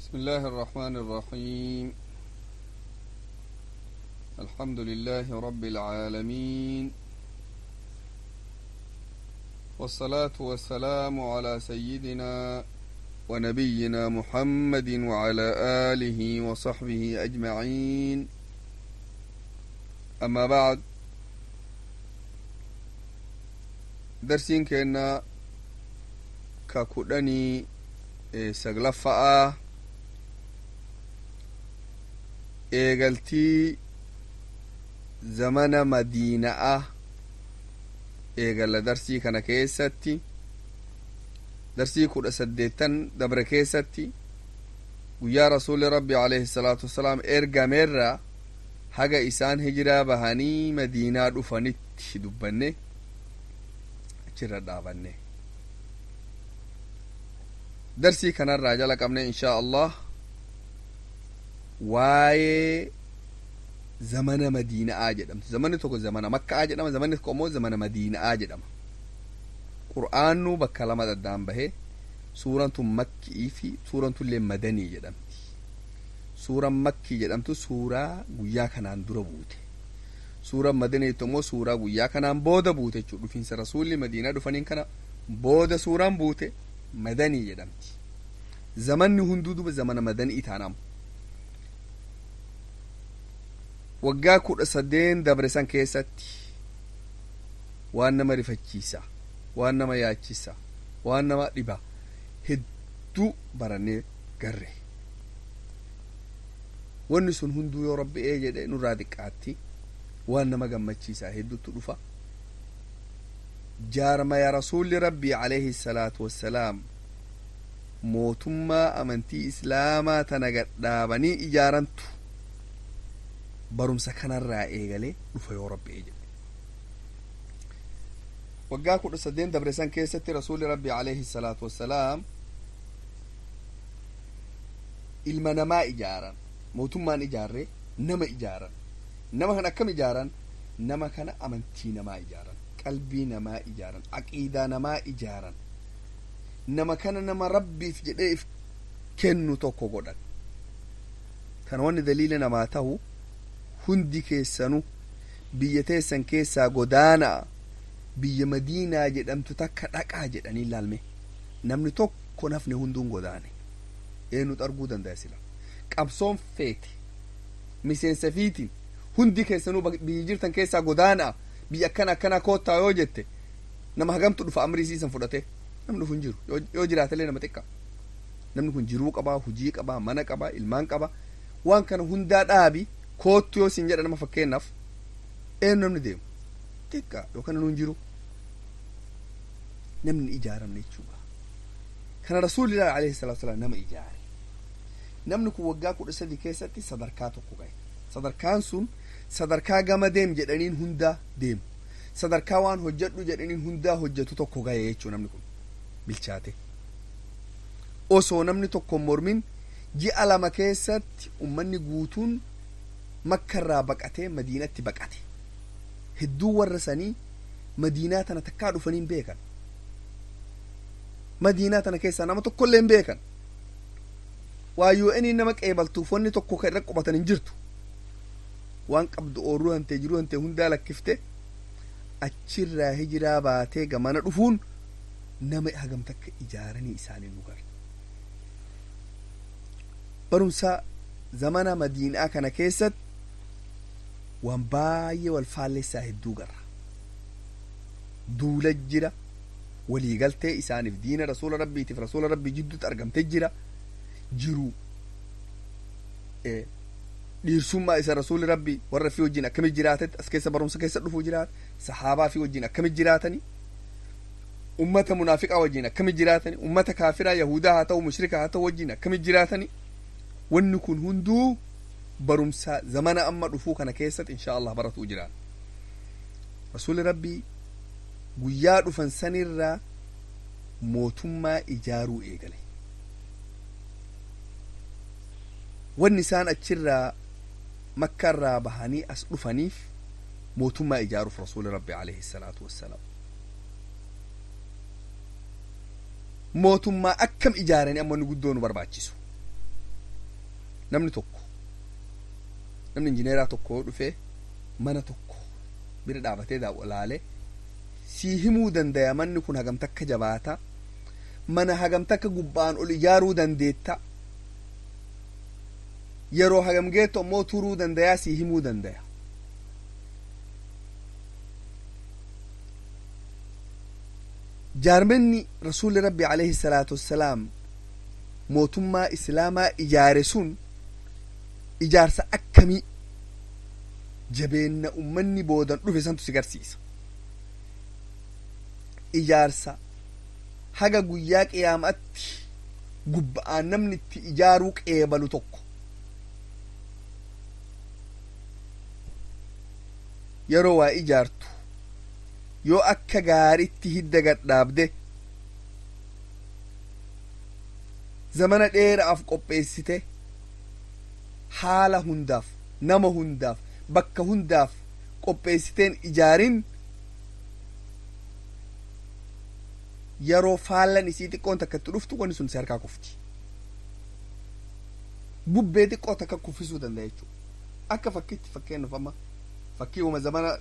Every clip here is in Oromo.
بسم الله الرحمن الرحيم. الحمد لله رب العالمين، والصلاة والسلام على سيدنا ونبينا محمد وعلى آله وصحبه أجمعين. أما بعد، درسين كنا ككدني سغلفاء eegaltii zamana Madiina'a eegalla. Darsii kana keessatti, darsii 18 dabre keessatti, guyyaa Rasuuli Rabbi alayhi salaatu wassalaam ergameerra haga isaan hijiraa bahanii Madiinaa dhufanitti dubbanne, achirra dhaabanne. Darsii kanarraa jala qabne, inshaa Allah, waa'ee zamana Madiina'aa jedhamtu. Zamanni tokko zamana Makka'aa jedhama, zamanni tokko immoo zamana Madiina'aa jedhama. Qur'aannuu bakka lama addaan bahee, suuraan tun Makkii fi suuraan tullee Madanii jedhamti. Suuraan Makkii jedhamtu suuraa guyyaa kanaan dura buute, suuraan Madaniitu immoo suuraa guyyaa kanaan booda buute jechuudha. Dhufiinsa Rasuulli Madiinaa dhufaniin kana booda suuraan buute Madanii jedhamti. Zamanni hunduu duba zamana Madanii taanamu. Waggaa 18 dabre san keessatti waan nama rifachiisa, waan nama yaachisa, waan nama dhiba hedduu barannee garre. Wanni sun hunduu yoo Rabbi ee jedhe nurraa xiqqaatti, waan nama gammachiisaa hedduutu dhufa. Jaarmaya Rasuulli Rabbii alayhi salaatu wassalaam mootummaa amantii Islaamaa tana gadhaabanii ijaarantu barumsa kanarraa eegalee dhufa, yoo Rabbi ee jedhe. Waggaa 18 dabre san keessatti Rasuulli Rabbi alayhi salaatu wassalaam ilma namaa ijaaran. Mootummaan ijaarre, nama ijaaran. Nama kana akkam ijaaran? Nama kana amantii namaa ijaaran, qalbii namaa ijaaran, aqiidaa namaa ijaaran. Nama kana nama Rabbiif jedhee if kennu tokko godhan. Kana wanni daliila namaa tahu, hundi keessanu biyya teessan keessaa godaanaa biyya Madiinaa jedhamtu takka dhaqaa jedhanii ilaalme. Namni tokko nafne, hunduun godaane. Eenyutu arguu danda'a? Sila qabsoon feete miseensa fiitiin hundi keessanuu biyya jirtan keessaa godaanaa biyya akkana akkana koottaa yoo jette, nama hagamtu dhufa? Amrii siisan fudhate namni dhufu hin jiru. Yoo jiraatellee nama xiqqa. Namni kun jiruu qabaa, hujii qabaa, mana qabaa, ilmaan qabaa. Waan kana hundaa dhaabi koottu yoo siin jedha nama, fakkeenyaaf, eenyu namni deemu? Xiqqaa yookaan nuun jiru. Namni ijaaramne jechuudha. Kana Rasuulillah alayhi salaatu wasalaam nama ijaare. Namni kun waggaa 13 keessatti sadarkaa tokko gahe. Sadarkaan sun sadarkaa gama deem jedhaniin hundaa deemu, sadarkaa waan hojjedhu jedhaniin hundaa hojjetu tokko gahe jechuu. Namni kun bilchaate. Osoo namni tokko mormin ji'a 2 keessatti ummanni guutuun Makkarraa baqatee Madiinatti baqate. Hedduu warra sanii Madiinaa tana takkaa dhufanii hin beekan, Madiinaa tana keessaa nama tokkollee hin beekan. Waa UN nama qeebaltuuf wanni tokko kan irra qubatan hin jirtu. Waan qabdu, oorruu hantee, jiruu hantee hundaa lakkifte achirraa hijiraa baatee gamana dhufuun nama hagam takka ijaaranii isaanii nu gara. Barumsa zamana Madiinaa kana keessatti waan baay'ee wal faallessaa hedduu garra. Duula jira, waliigaltee isaaniif diina Rasuula Rabbiitiif Rasuula Rabbii jidduutti argamte jira. Jiru dhiirsummaa isa Rasuuli Rabbii warra fi wajjin akkami jiraatetti as keessa barumsa keessa dhufuu jiraata. Sahaabaa fi wajjin akkami jiraatani, ummata munaafiqaa wajjin akkami jiraatani, ummata kaafiraa, Yahudaa haa ta'u, mushrika haa ta'u, wajjin akkami jiraatani. Wanni kun hunduu barumsa zamana amma dhufuu kana keessatti insha Allah baratuu jiraan. Rasuuli Rabbii guyyaa dhufan sanirraa mootummaa ijaaruu eegale. Wanni isaan achirraa Makkaarraa bahanii as dhufaniif mootummaa ijaaruuf. Rasuuli Rabbi alayhi salaatu wassalaam mootummaa akkam ijaaranii amma inni guddoo nu barbaachisu. Namni tokko, namni injineeraa tokko dhufee mana tokko bira dhaabatee daawwalaalee sii himuu dandaya: manni kun hagam takka jabaata, mana hagam takka gubbaan ol ijaaruu dandeetta, yeroo hagam geettu ammoo turuu dandayaa sii himuu dandaya. Jaarmenni Rasuulli Rabbi alayhi salaatu wassalaam mootummaa Islaamaa ijaare sun ijaarsa akkamii? Jabeenna ummanni boodan dhufe santu si garsiisa. Ijaarsa haga guyyaa qiyaamatti gubba'aan namni itti ijaaruu qeebalu tokko. Yeroo waa ijaartu yoo akka gaaritti hidda gadhaabde, zamana dheeraaf qopheessite, haala hundaaf, nama hundaaf, bakka hundaaf qopheessiteen ijaarin, yeroo faallan isii xiqqoon takka itti dhuftu wanni sun si harkaa kufti. Bubbee xiqqoo takka kuffisuu danda'a jechuudha. Akka fakkiitti, fakkeenyaaf, amma fakkii uuma zamana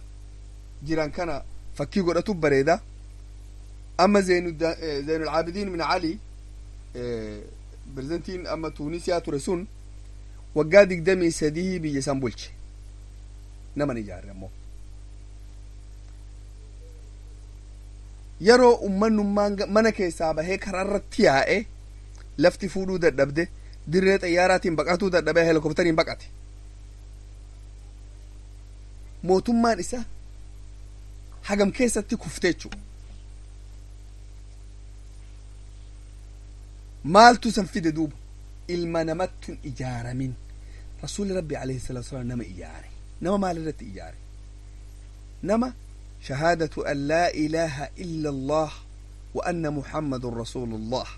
jiran kana fakkii godhatu bareeda. Amma Zeenul Aabidiin min Ali, pirezidentiin amma Tuunisiyaa ture sun, waggaa 23 biyya isaan bulche. Naman ijaarre ammoo yeroo ummannummaan mana keessaa bahee karaa irratti yaa'e, lafti fuudhuu dadhabde, dirree xayyaaraatiin baqatuu dadhabee helikopteriin baqate. Mootummaan isa hagam keessatti kufte jechuudha. Maaltu san fide duuba? Ilma namattu hin ijaaramin. Rasuulli Rabbi alayhi salaatu wasalaam nama ijaare. Nama maal irratti ijaare? Nama shahaadatu an laa ilaaha illa Allah wa anna Muhammadun rasuulullah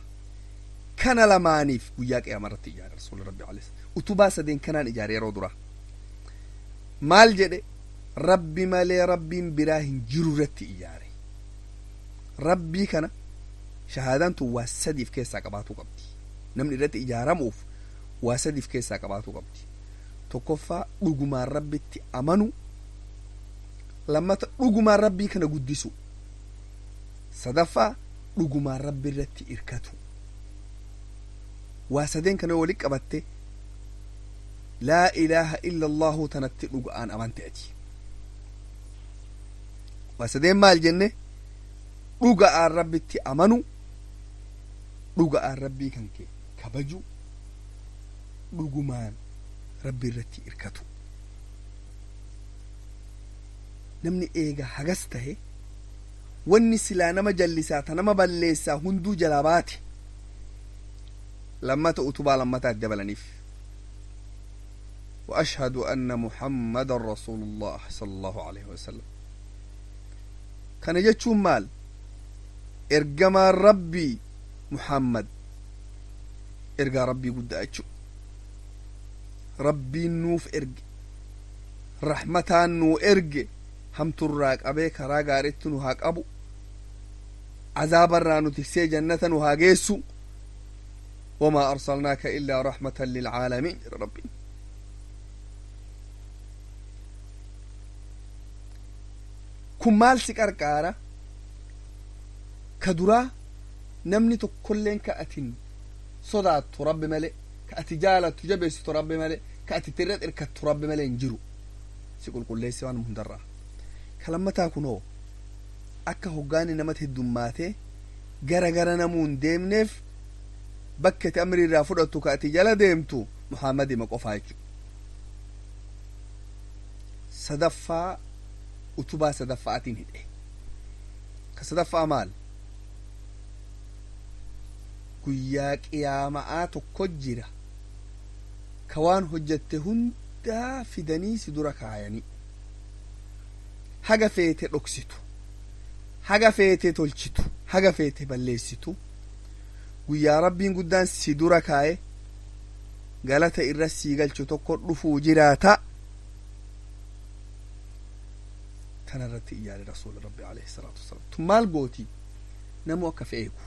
kana lamaaniif guyyaa qiyaama irratti ijaare. Rasuulli Rabbi alayhi utubaa sadeen kanaan ijaare. Yeroo dura maal jedhe? Rabbi malee Rabbiin biraa hin jiru irratti ijaare. Rabbii kana shahaadaan tun waa sadiif keessaa qabaatuu qabdi. Namni irratti ijaaramuuf waa sadiif keessaa qabaatuu qabdi: tokkoffaa, dhugumaan Rabbitti amanu; lammata, dhugumaan Rabbii kana guddisu; sadaffaa, dhugumaan Rabbi irratti irkatu. Waa sadeen kana walitti qabatte, laa ilaaha illa Allahu tanatti dhuga'aan amante ati. Waa sadeen maal jenne? Dhuga'aan Rabbitti amanu, dhuga'aan Rabbii kan kee kabaju, dhugumaan Rabbi irratti irkatu. Namni eega hagas tahe, wanni silaa nama jallisaa ta nama balleessaa hunduu jalaa baate. Lammata utubaa lammataatti dabalaniif: وأشهد أن محمد رسول الله صلى الله عليه وسلم. Kana jechuun maal? Ergamaan Rabbii Muhammad ergaa Rabbii guddaa jechuu. Rabbiin nuuf erge, rahmataan nuu erge, hamturraa qabee karaa gaariitti nu haa qabu, azaabarraa nu tiksee jannata nu haa geessu. وما أرسلناك إلا رحمة للعالمين jedha Rabbiin. Kun maal si qarqaara? Ka duraa, namni tokkolleen ka atin sodaattu Rabbi malee, ka ati jaalattu jabeessitu Rabbi malee, ka ati itti irra irkattu Rabbi malee hin jiru. Si qulqulleesse waan hundarraa. Ka lammataa kunoo, akka hoggaanni namatti heddummaatee gara gara namuu hin deemneef, bakka ati amri irraa fudhattu, ka ati jala deemtu, Muhammadima qofaa jechuudha. Sadaffaa, utubaa sadaffaatiin hidhe. Ka sadaffaa maal? Guyyaa qiyaama'aa tokko jira, ka waan hojjatte hundaa fidanii si dura kaayanii, haga feete dhoksitu, haga feete tolchitu, haga feete balleessitu, guyyaa Rabbiin guddaan si dura kaaye galata irra sii galchu tokko dhufuu jiraata. Kana irratti ijaare Rasuula Rabbi alayhi salaatu wasalaam. Tun maal gooti? Namuu akka fe'eeku,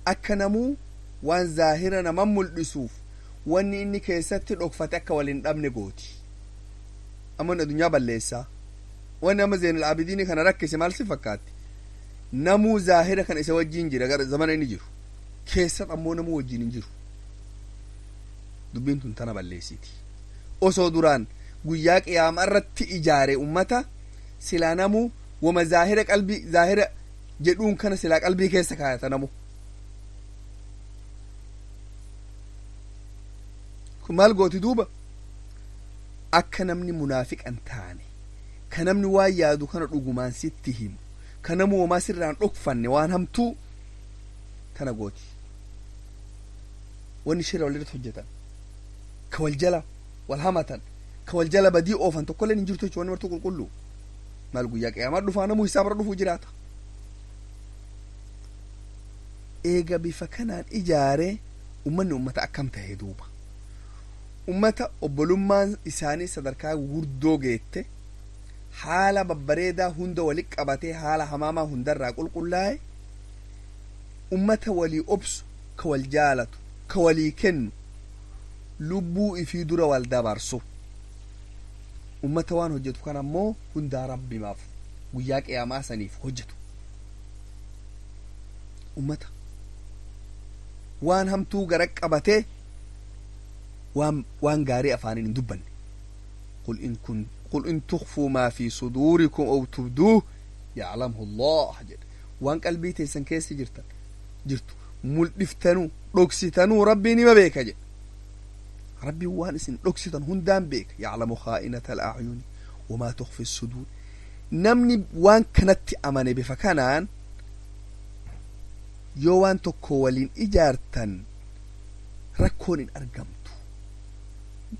akka namuu waan zaahira naman mul'isuuf Wanni inni keessatti dhokfate akka wal hin dhabne gooti. Amma addunyaa balleessaa. Wanni amma Zeenal Abidiini kana rakkise maal si fakkaatti? Namuu zaahira kan isa wajjiin jira gara zamana inni jiru keessatti ammoo namuu wajjiin hin jiru. Dubbiin tun tana balleessiti. Osoo duraan guyyaa qiyaamaa irratti ijaare ummata silaa namuu wama zaahira qalbii zaahira jedhuun kana silaa qalbii keessa kaayata namu. Kun maal gooti duuba? Akka namni munaafiqan taane, ka namni waan yaadu kana dhugumaan sitti himu, ka namu homaa sirraan dhokfanne waan hamtuu tana gooti. Wanni shira walirratti hojjetan, ka wal jala wal hamatan, ka wal jala badii oofan tokkolleen hin jirtu jechuudha. Wanni martuu qulqulluu. Maal guyyaa qiyaamaa dhufaa namuu hisaabra dhufuu jiraata. Eega bifa kanaan ijaaree ummanni ummata akkam tahee duuba? Ummata obbolummaan isaanii sadarkaa gurguddoo geette, haala babbareedaa hunda walitti qabatee, haala hamaamaa hundarraa qulqullaa'e, ummata walii obsu, ka wal jaalatu, ka walii kennu, lubbuu ifii dura wal dabarsu, ummata waan hojjetu kan ammoo hundaa rabbimaaf guyyaa qiyaamaa saniif hojjetu, ummata waan hamtuu gara qabatee waan gaarii afaaniin hin dubbanne. Qul in tukfuu maa fi suduurikum aw tubduuh yaclamhu Allah jedhe. Waan qalbii teessan keessa jirtan jirtu muldhiftanuu dhoksitanuu Rabbiin ima beeka jedhe. Rabbiin waan isin dhoksitan hundaan beeka. Yaclamu khaa'inata al'acyuni wamaa tukfi suduur. Namni waan kanatti amane bifa kanaan yoo waan tokko waliin ijaartan rakkoon hin argamtu.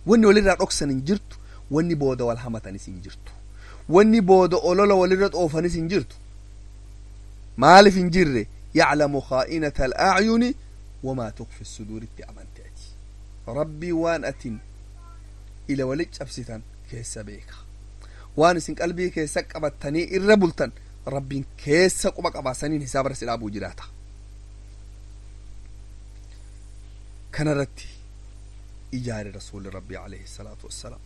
Wanni walirraa dhoksan hin jirtu, wanni booda wal hamatanis hin jirtu, wanni booda olola walirra xoofanis hin jirtu. Maaliif hin jirre? Yaclamu khaa'inata al'acyuni wamaa tukfi suduuritti amante ati. Rabbii waan atin ila walit cabsitan keessa beeka, waan isin qalbii keessa qabattanii irra bultan Rabbiin keessa quba qabaasaniin hisaabra si dhaabuu jiraata. Kanarratti ijaare Rasuuli Rabbii alayhi salaatu wassalaam.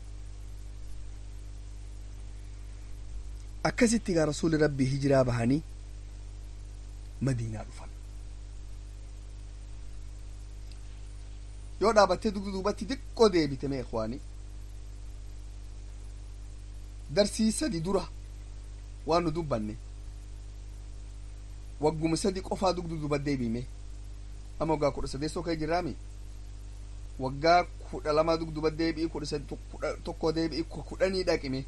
Akkasitti gaa Rasuuli Rabbii hijiraa bahanii Madiinaa dhufan. Yoo dhaabattee dugda duubatti xiqqoo deebite, mee ikhwaanii, darsii 3 dura waan nu dubbanne wagguma 3 qofaa dugda duuba deebime. Amma waggaa 18 kee jirraami. Waggaa 12 dugduba deebi'i, 11 deebi'i, 10 dhaqime.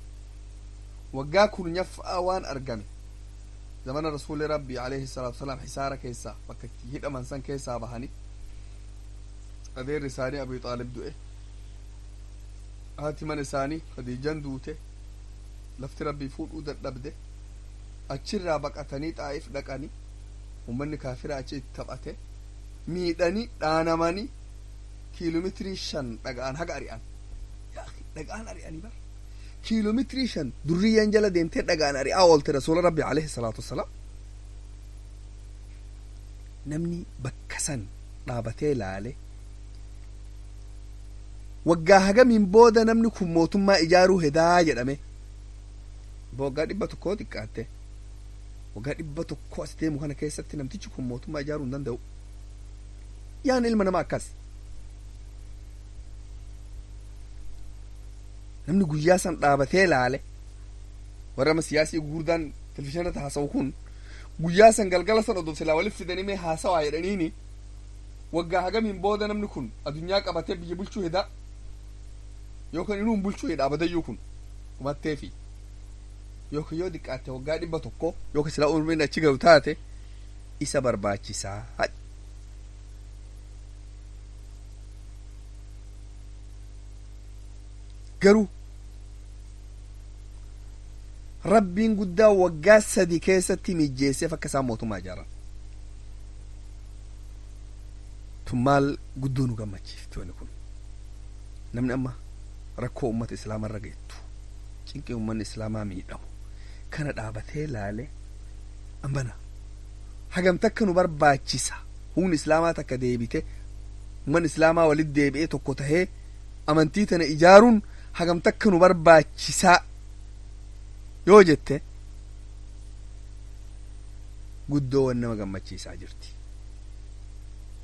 Waggaa 10ffaa waan argame zamana Rasuuli Rabbii alayhi salaatu wasalaam hisaara keessaa bakka itti hidhaman san keessaa bahanii, adeerri isaanii Abi Xaalib du'e, haati mana isaanii Khadiijan duute, lafti Rabbii fuudhuu dadhabde. Achirraa baqatanii Xaa'if dhaqanii, ummanni kaafira achi itti taphate, miidhanii dhaanamanii, kiiloomeetirii 5 dhaga'an haga ari'an. Dhaga'an ari'anii bar kiiloomeetirii 5 durriyyaan jala deemtee dhaga'an ari'aa oolte Rasuula Rabbi alayhi salaatu wassalaam. Namni bakka san dhaabatee laale, waggaa hagamiin booda namni kun mootummaa ijaaruu hedaa jedhame? Waggaa 100 xiqqaatte. Waggaa 100 as deemu kana keessatti namtichi kun mootummaa ijaaruu hin danda'u. Yaan ilma nama akkas. Namni guyyaa san dhaabatee laale, warra amma siyaasii gurguddaan televizyiinirratti haasa'u kun, guyyaa san galgala san odoo silaa walitti fidanii mee haasawaa jedhaniini, waggaa hagamiin booda namni kun addunyaa qabatee biyya bulchuu hedaa yookaan inuu bulchuu hedha abadayyuu kun hubatteefi, yookaan yoo xiqqaatte waggaa 100 yookaan silaa umriin achi gahu taate isa barbaachisaa. Garuu Rabbiin guddaa waggaa 3 keessatti mijjeesseef akka isaan mootummaa ijaaran. Tun maal guddoo nu gammachiifti wanni kun? Namni amma rakkoo ummata islaamaa irra geettu, cinqii ummanni islaamaa miidhamu kana dhaabatee laale, ambana hagam takka nu barbaachisa humni islaamaa takka deebite Umman islaamaa walit deebi'ee tokko tahee amantii tana ijaaruun hagam takka nu barbaachisaa yoo jette, guddoo wan nama gammachiisaa jirti.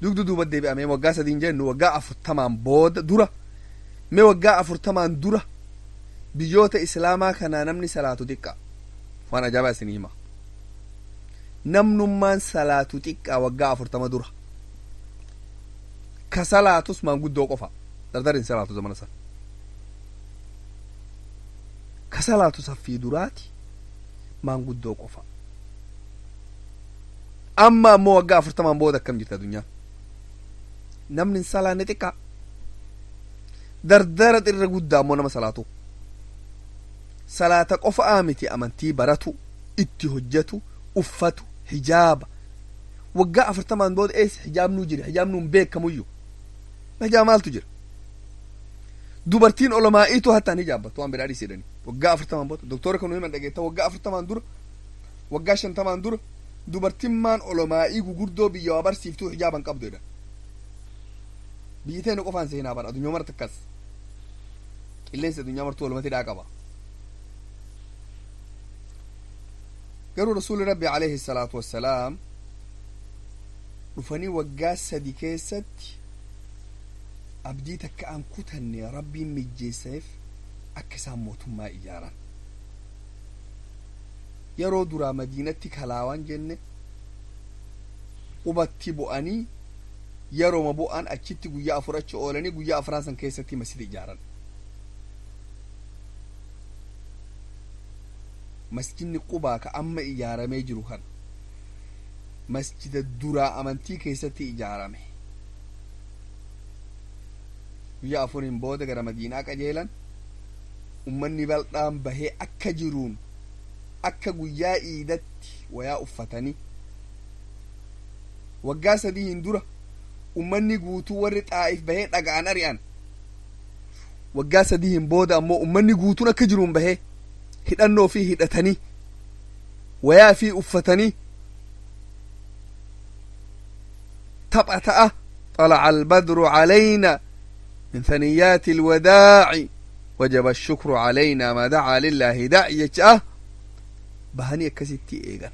Dugdu duuba deebi'amee waggaa 3n jennu, waggaa 40n booda dura, mee waggaa 40n dura biyyoota islaamaa kanaa namni salaatu xiqqa. Waan ajaa'ibaa isinii hima. Namnummaan salaatu xiqqaa waggaa 40 dura. Ka salaatus maanguddoo qofa. Dardarin salaatu zamana san. Ka salaatu saffii duraati maanguddoo qofa. Amma ammoo waggaa 40n booda akkam jirti addunyaan? Namni hin salaanne xiqqaa. Dardara xirra guddaa ammoo nama salaatu. Salaata qofa'aa miti, amantii baratu, itti hojjetu, uffatu hijaaba. Waggaa 40n booda eessa hijaabnuu jira? Hijaabnuu hin beekamuyyuu. Hijaaba maaltu jira? Dubartiin olomaa'iitu hattaan hijaabbatu waan biraa dhiisedhani. Waggaa 40n booda doktora kan himan dhageetta, waggaa 40n dura, waggaa 50n dura dubartiin maan olomaa'ii gugurdoo biyya waa barsiiftuu hijaaban qabdu jedhan. Biyyi teenu qofaan seenaa bara addunyaa marti akkas. Qilleensi addunyaa martuu walumatti hidhaa qaba. Garuu Rasuulli Rabbi alayhi salaatu wassalaam dhufanii waggaa 3 keessatti abdii takka an kutanne Rabbiin mijjeesseef akka isaan mootummaa ijaaran. Yeroo duraa Madiinatti kalaawan jenne, qubatti bu'anii, yerooma bu'an achitti guyyaa 4 achi oolanii, guyyaa afran san keessatti masjida ijaaran. Masjidni Qubaa ka amma ijaaramee jiru kana masjida duraa amantii keessatti ijaarame. Guyyaa 4n booda gara Madiinaa qajeelan. Ummanni bal'aan bahee akka jiruun akka guyyaa iidatti wayaa uffatanii. Waggaa 3n dura ummanni guutuu warri Xaa'if bahee dhaga'an ari'an. Waggaa 3n booda ammoo ummanni guutuun akka jiruun bahee hidhannoo fi hidhatanii, wayaa fi uffatanii tapha ta'a. طلع البدر علينا من ثنيات الوداع وجب الشكر علينا ما دعا لله داعي jecha bahanii akkasitti eegan.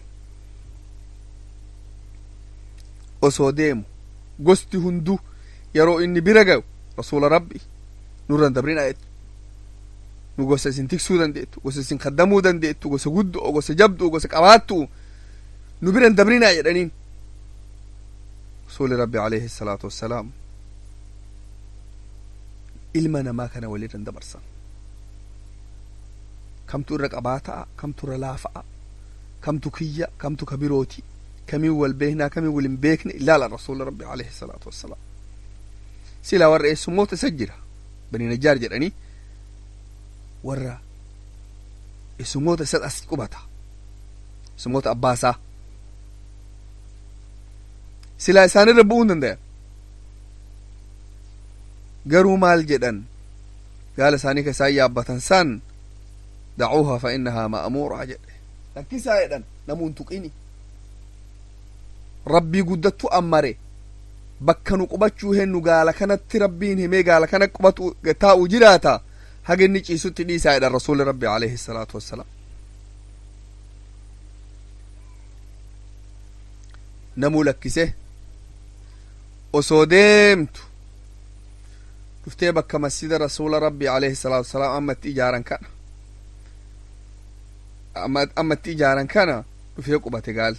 Osoo deemu gosti hundu yeroo inni bira gayu, "Rasuula Rabbi, nurran dabrina jettu. Nu gosa isin tiksuu dandeettu, gosa isin kaddamuu dandeettu, gosa guddoo, gosa jabduu, gosa qabaattu, nu biran dabrinaa" jedhaniin. Rasuuli Rabbi alayhi salaatu wassalaam ilma namaa kana walirran dabarsan. Kamtu irra qabaataa, kamtu irra laafa'a, kamtu kiyya, kamtu ka birooti, kamiin wal beeknaa, kamiin wal hin beekne ilaala. Rasuula Rabbi alayhi salaatu wassalaam silaa warra eessummoota isa jira, Bani Najjaar jedhanii, warra eessummoota isa as qubata, eessummoota abbaasaa, silaa isaanirra bu'uu hin dandayan. Garuu maal jedhan? Gaala isaanii ka isaan yaabbatan san "دعوها فإنها مأمورة" jedhe. "Lakkisaa" jedhan, "Namuun tuqini, Rabbii guddattu ammare. Bakka nu qubachuu hennu gaala kanatti Rabbiin himee, gaala kana qubatu taa'u jiraata, haga inni ciisutti dhiisaa" jedhan Rasuuli Rabbi alayhi salaatu wassalaam. Namuu lakkise. Osoo deemtu dhuftee bakka masjida Rasuula Rabbi alayhi salaatu wassalaam ammatti ijaaran kana dhufee qubate. Gaal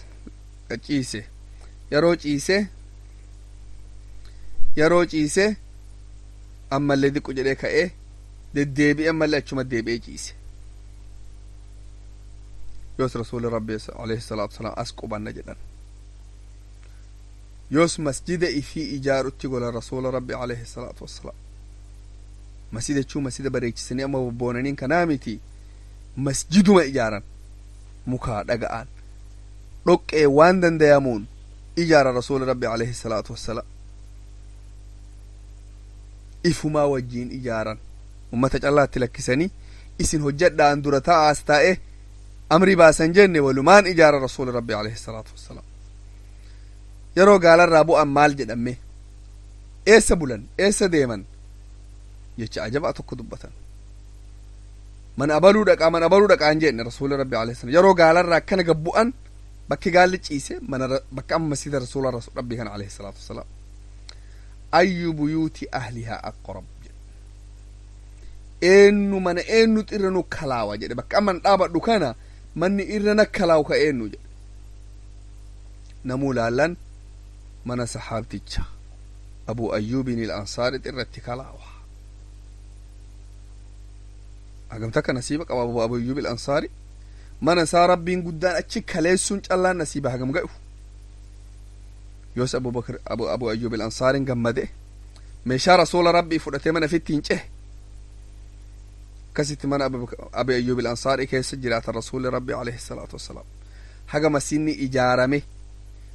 ciise. Yeroo ciise ammallee diqqu jedhee ka'ee deddeebi'e, ammallee achuma deebi'ee ciise. Yoos Rasuuli Rabbi alayhi salaatu wasalaam as qubanna jedhan. Yoos masjida ifii ijaarutti gola Rasuula Rabbi alayhi salaatu wassalaam. Masjida jechuun masjida bareechisanii amma bobboonaniin kanaa miti. Masjiduma ijaaran, mukaa, dhaga'aan, dhoqqee, waan dandayamuun ijaara. Rasuula Rabbi alayhi salaatu wassalaam ifumaa wajjiin ijaaran. Ummata callaatti lakkisanii, "Isin hojjadhaan, dura taa'aas taa'e amri baasan" jenne. Walumaan ijaara Rasuula Rabbi alayhi salaatu wassalaam. Yeroo gaalarraa bu'an maal jedhame? Eessa bulan? Eessa deeman? Jecha ajabaa tokko dubbatan. Mana abaluu dhaqaa, mana abaluu dhaqaa hin jenne rasuula rabbi alayhi salaam. Yeroo gaalarraa akkana gabbu'an bakki gaalli ciise mana bakka amma masjida rasuula rabbi kana alayhi salaatu wasalaam. Ayyu buyuuti ahlihaa aqrab jedhe. Eenyu mana eenyutu irra nu kalaawa jedhe. Bakka amma dhaabadhu kana manni irra na kalaawu ka eenyu jedhe. Namuu laallan mana saxaabticha Abu Ayyuubin il-Ansaari irratti kalaawa. Hagamta akka nasiiba qaba Abu Ayyuub il-Ansaari. Mana isaa rabbiin guddaan achi kaleessuun callaan nasiiba hagam ga'u. Yoos Abu Bakr Abu Ayyuub il-Ansaariin gammade meeshaa rasuula rabbii fudhatee mana ofitti hin cehe. Akkasitti mana Abu Ayyuub il-Ansaarii keessa jiraatan rasuulli rabbii alayhi salaatu wassalaam. Haga masjidni ijaarame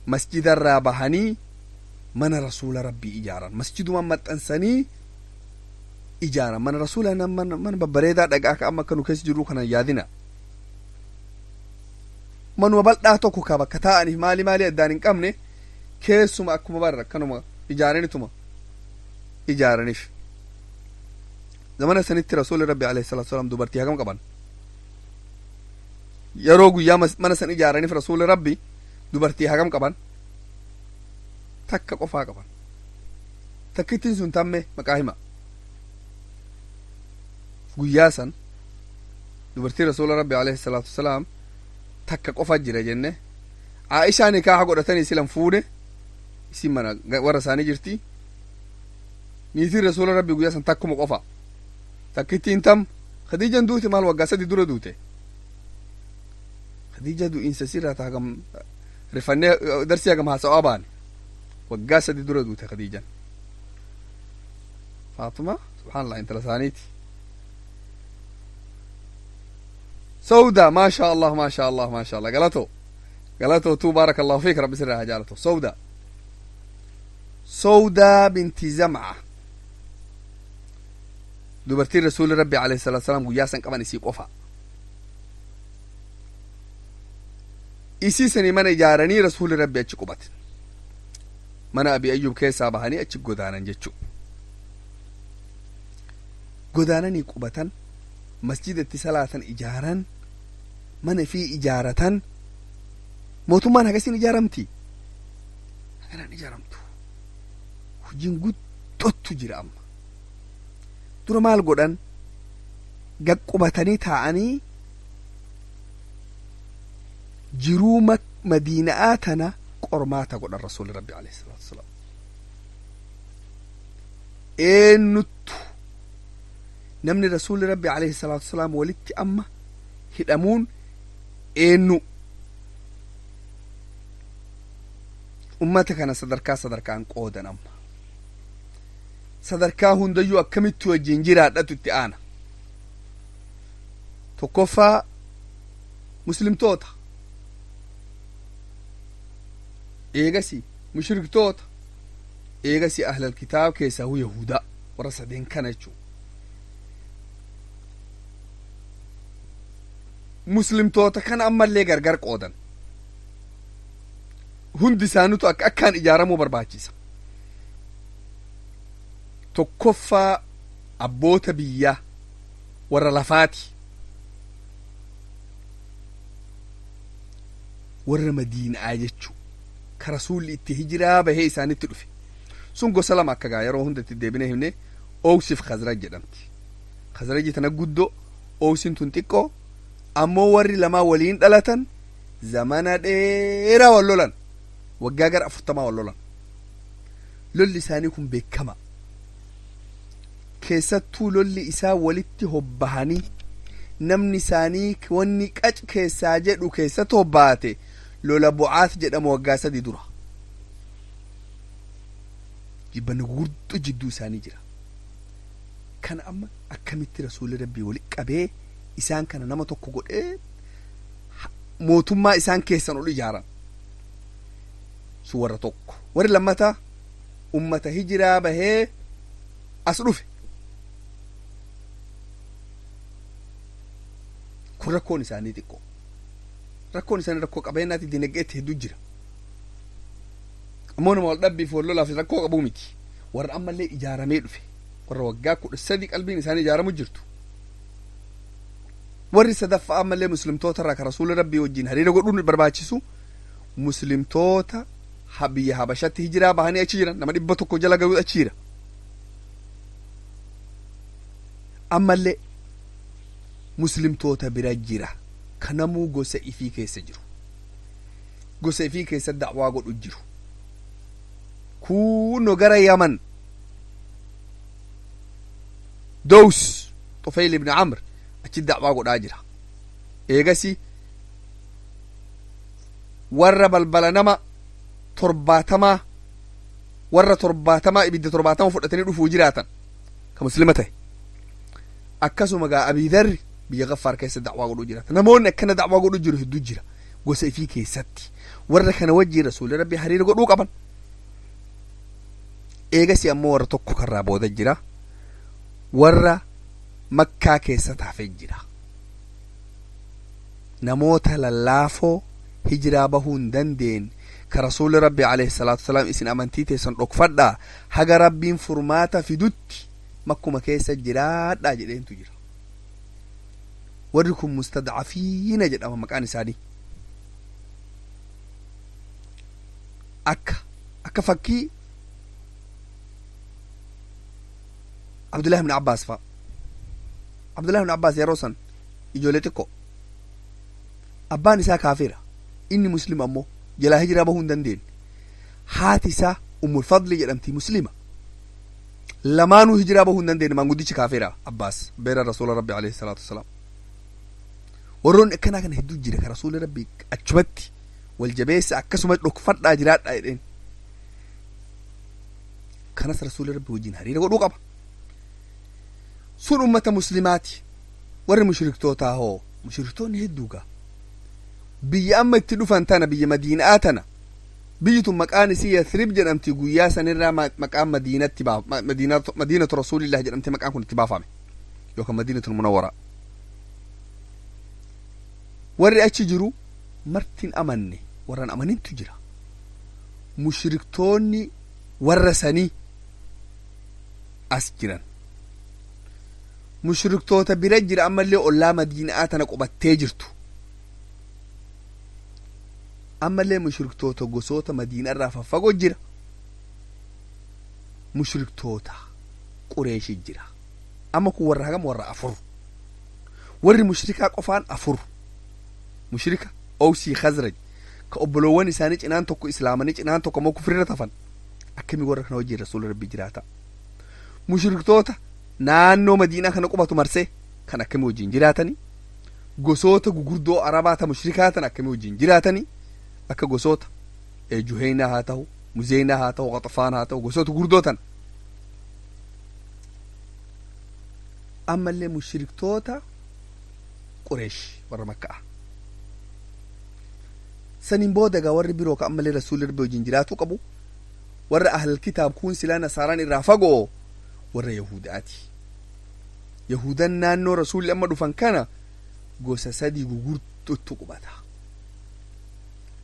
masjidarraa bahanii mana rasuula rabbii ijaaran, masjidumaan maxxansanii ijaaran. Mana rasuula mana babbareedaa dhagaa ka amma akka nu keessa jirru kana yaadina. Manuma bal'aa tokko ka bakka taa'aniif maali maali addaan hin qabne keessuma akkuma barra akkanuma ijaaranituma ijaaraniif. Zamana sanitti rasuulli rabbi alayhi salaatu wasalaam dubartii hagam qaban? Yeroo guyyaa mana san ijaaraniif rasuulli rabbi dubartii hagam qaban? Takka qofaa qaban. Takkittiin sun tamme maqaa hima. Guyyaa san dubartii rasuula rabbi alayhi salaatu wasalaam takka qofa jira jenne. Aishaa nikaaha godhatanii silan fuune, isin mana warra isaanii jirti. Niitiin rasuula rabbi guyyaa san takkuma qofa. Takkittiin tam Khadiijan duute maal waggaa 3 dura duute. Khadiija du'iinsa sirraa ta hagam rifannee darsii hagam haasa'aa baane. Waggaa 3 dura duute Khadiijan. Faaxuma subhaanallah intala isaaniiti. Sawda, maasha Allah, maasha Allah, maasha Allah, galatoo galatoo tuu, baaraka allahu fiik, rabbi sirraa haa jaalatu. Sawda, Sawdaa binti Zam'a, dubartiin rasuulli rabbi alayhi salaatu salaam guyyaa san qaban isii qofa. Isii sanii mana ijaaranii rasuulli rabbi achi qubate. Mana Abi Ayyub keessaa bahanii achi godaanan jechuu. Godaananii qubatan, masjida itti salaatan ijaaran, mana fi ijaaratan. Mootummaan hagasiin ijaaramti, haganaan ijaaramtu. Hojiin guddottu jira. Amma dura maal godhan? Gaqqubatanii taa'anii jiruu madiina'aa tana qormaata godhan. Rasuulli rabbi alayhi salaatu wasalaam eenyuttu namni rasuulli rabbi alayhi salaatu wasalaam walitti amma hidhamuun eenyu ummata kana sadarkaa sadarkaan qoodan. Amma sadarkaa hundayyuu akkamitti wajjin jiraadhatu itti aana. Tokkoffaa muslimtoota, eegasi mushriktoota, eegasi ahlal kitaab keessaa hu yahudaa, warra sadeen kana jechuu. Muslimtoota kana ammallee gargar qoodan. Hundi isaaniitu akka akkaan ijaaramuu barbaachisa. Tokkoffaa abboota biyyaa, warra lafaati, warra madiinaa jechuu, ka rasuulli itti hijiraa bahee isaanitti dhufe sun. Gosa lama akka gaa yeroo hunda itti deebinee himne, Oowsiif Khazraj jedhamti. Khazraji tana guddoo, Oowsiin tun xiqqoo. Ammoo warri lamaa waliin dhalatan, zamana dheeraa wal lolan, waggaa gara 40 wal lolan. Lolli isaanii kun beekama. Keessattuu lolli isaa walitti hobbahanii namni isaanii wanni qac keessaa jedhu keessatti hobbaate lola Bu'aat jedhamu waggaa 3 dura. Jibbanni gurguddoo jidduu isaanii jira. Kana amma akkamitti rasuulli rabbii wali qabee isaan kana nama tokko godhee mootummaa isaan keessan ol ijaaran? Sun warra tokko. Warri lammataa ummata hijiraa bahee as dhufe. Kun rakkoon isaanii xiqqoo. Rakkoon isaanii rakkoo qabeenyaati, dinagdeetti hedduu jira. Ammoo nama wal dhabbiif wal lolaaf rakkoo qabuu miti. Warra ammallee ijaaramee dhufe, warra waggaa 13 qalbiin isaanii ijaaramu jirtu. Warri sadaffaa ammallee muslimtoota irraa ka rasuula rabbii wajjin hariira godhuun barbaachisu, muslimtoota biyya Habashatti hijiraa bahanii achi jiran, nama 100 jala ga'uu achi jira. Ammallee muslimtoota bira jira kanamuu gosa ifii keessa jiru, gosa ifii keessa da'waa godhu jiru. Kuno gara Yaman, Dows, Tufayl ibn Amr achi da'waa godhaa jira. Eegasi warra balbala nama 70, warra 70 ibidda 70 fudhatanii dhufuu jiraatan ka muslima ta'e. Akkasuma gaa Abiidarri biyya Gaffaar keessa da'waa godhuu jiraata. Namoonni akkana da'waa godhuu jiru hedduu jira gosa ifii keessatti. Warra kana wajjiin rasuulli rabbii hariira godhuu qaban. Eegasi ammoo warra tokko karraa booda jira, warra Makkaa keessa taafee jira, namoota lallaafoo hijiraa bahuu hin dandeenye, ka rasuulli rabbi alayhi salaatu wasalaam isin amantii teessan dhokfadhaa, haga rabbiin furmaata fidutti makkuma keessa jiraadhaa jedheentu jira. Warri kun mustadcafiina jedhama maqaan isaanii. Akka fakkii Abdullah ibn Abbaas fa'a. Abdullah ibn Abbaas yeroo san ijoollee xiqqoo, abbaan isaa kaafira, inni muslima, ammoo jalaa hijiraa bahuu hin dandeenye. Haati isaa Ummul Fadli jedhamti, muslima. Lamaanuu hijiraa bahuu hin dandeenye. Maanguddichi kaafira, Abbaas beera rasuula rabbi alayhi salaatu wasalaam. Warroonni akkanaa kana hedduu jira ka rasuula rabbi achumatti wal jabeessa, akkasuma dhokfadhaa jiraadhaa jedheen. Kanas rasuula rabbi wajjin hariira godhuu qaba. Sun ummata muslimaati. Warri mushriktootaa hoo? Mushriktoonni hedduu gaa biyya amma itti dhufan tana, biyya Madiinaa tana. Biyyi tun maqaan isii Yathrib jedhamti. Guyyaa sanirraa maqaan Madiinatti, Madiinatu Rasuulillah jedhamte maqaan kun itti baafame, yookaan Madiinatul Munawwara. Warri achi jiru martin amanne, warran amanintu jira. Mushriktoonni warra sanii as jiran mushriktoota bira jira, ammallee ollaa Madiinaa tana qubattee jirtu. Ammallee mushriktoota gosoota Madiinaa irraa faffagoo jira. Mushriktoota Qureeshi jira. Amma kun warra hagam? Warra afur. Warri mushrikaa qofaan afur: mushrika Owsii, Khazraj, ka obboloowwan isaanii cinaan tokko islaamanii, cinaan tokko ammoo kufrirra tafan. Akkamii warra kana wajjin rasuula rabbi jiraata? Mushriktoota naannoo Madiinaa kana qubatu marsee kan akkamii wajjin jiraatanii? Gosoota gugurdoo Arabaa ta mushrikaa tan akkamii wajjin jiraatanii? Akka gosoota Juheynaa haa ta'u, Muzeynaa haa ta'u, Qaxafaan haa ta'u, gosoota gugurdoo tan. Ammallee mushriktoota Qureesh, warra Makka'a. Saniin booda gaa warri biroo ka ammallee rasuulli rabbi wajjin jiraatuu qabu, warra ahlal kitaab kun, silaa nasaaraan irraa fagoo, warra Yahudaati. Yahudan naannoo rasuulli amma dhufan kana gosa sadii gugurdootu qubata.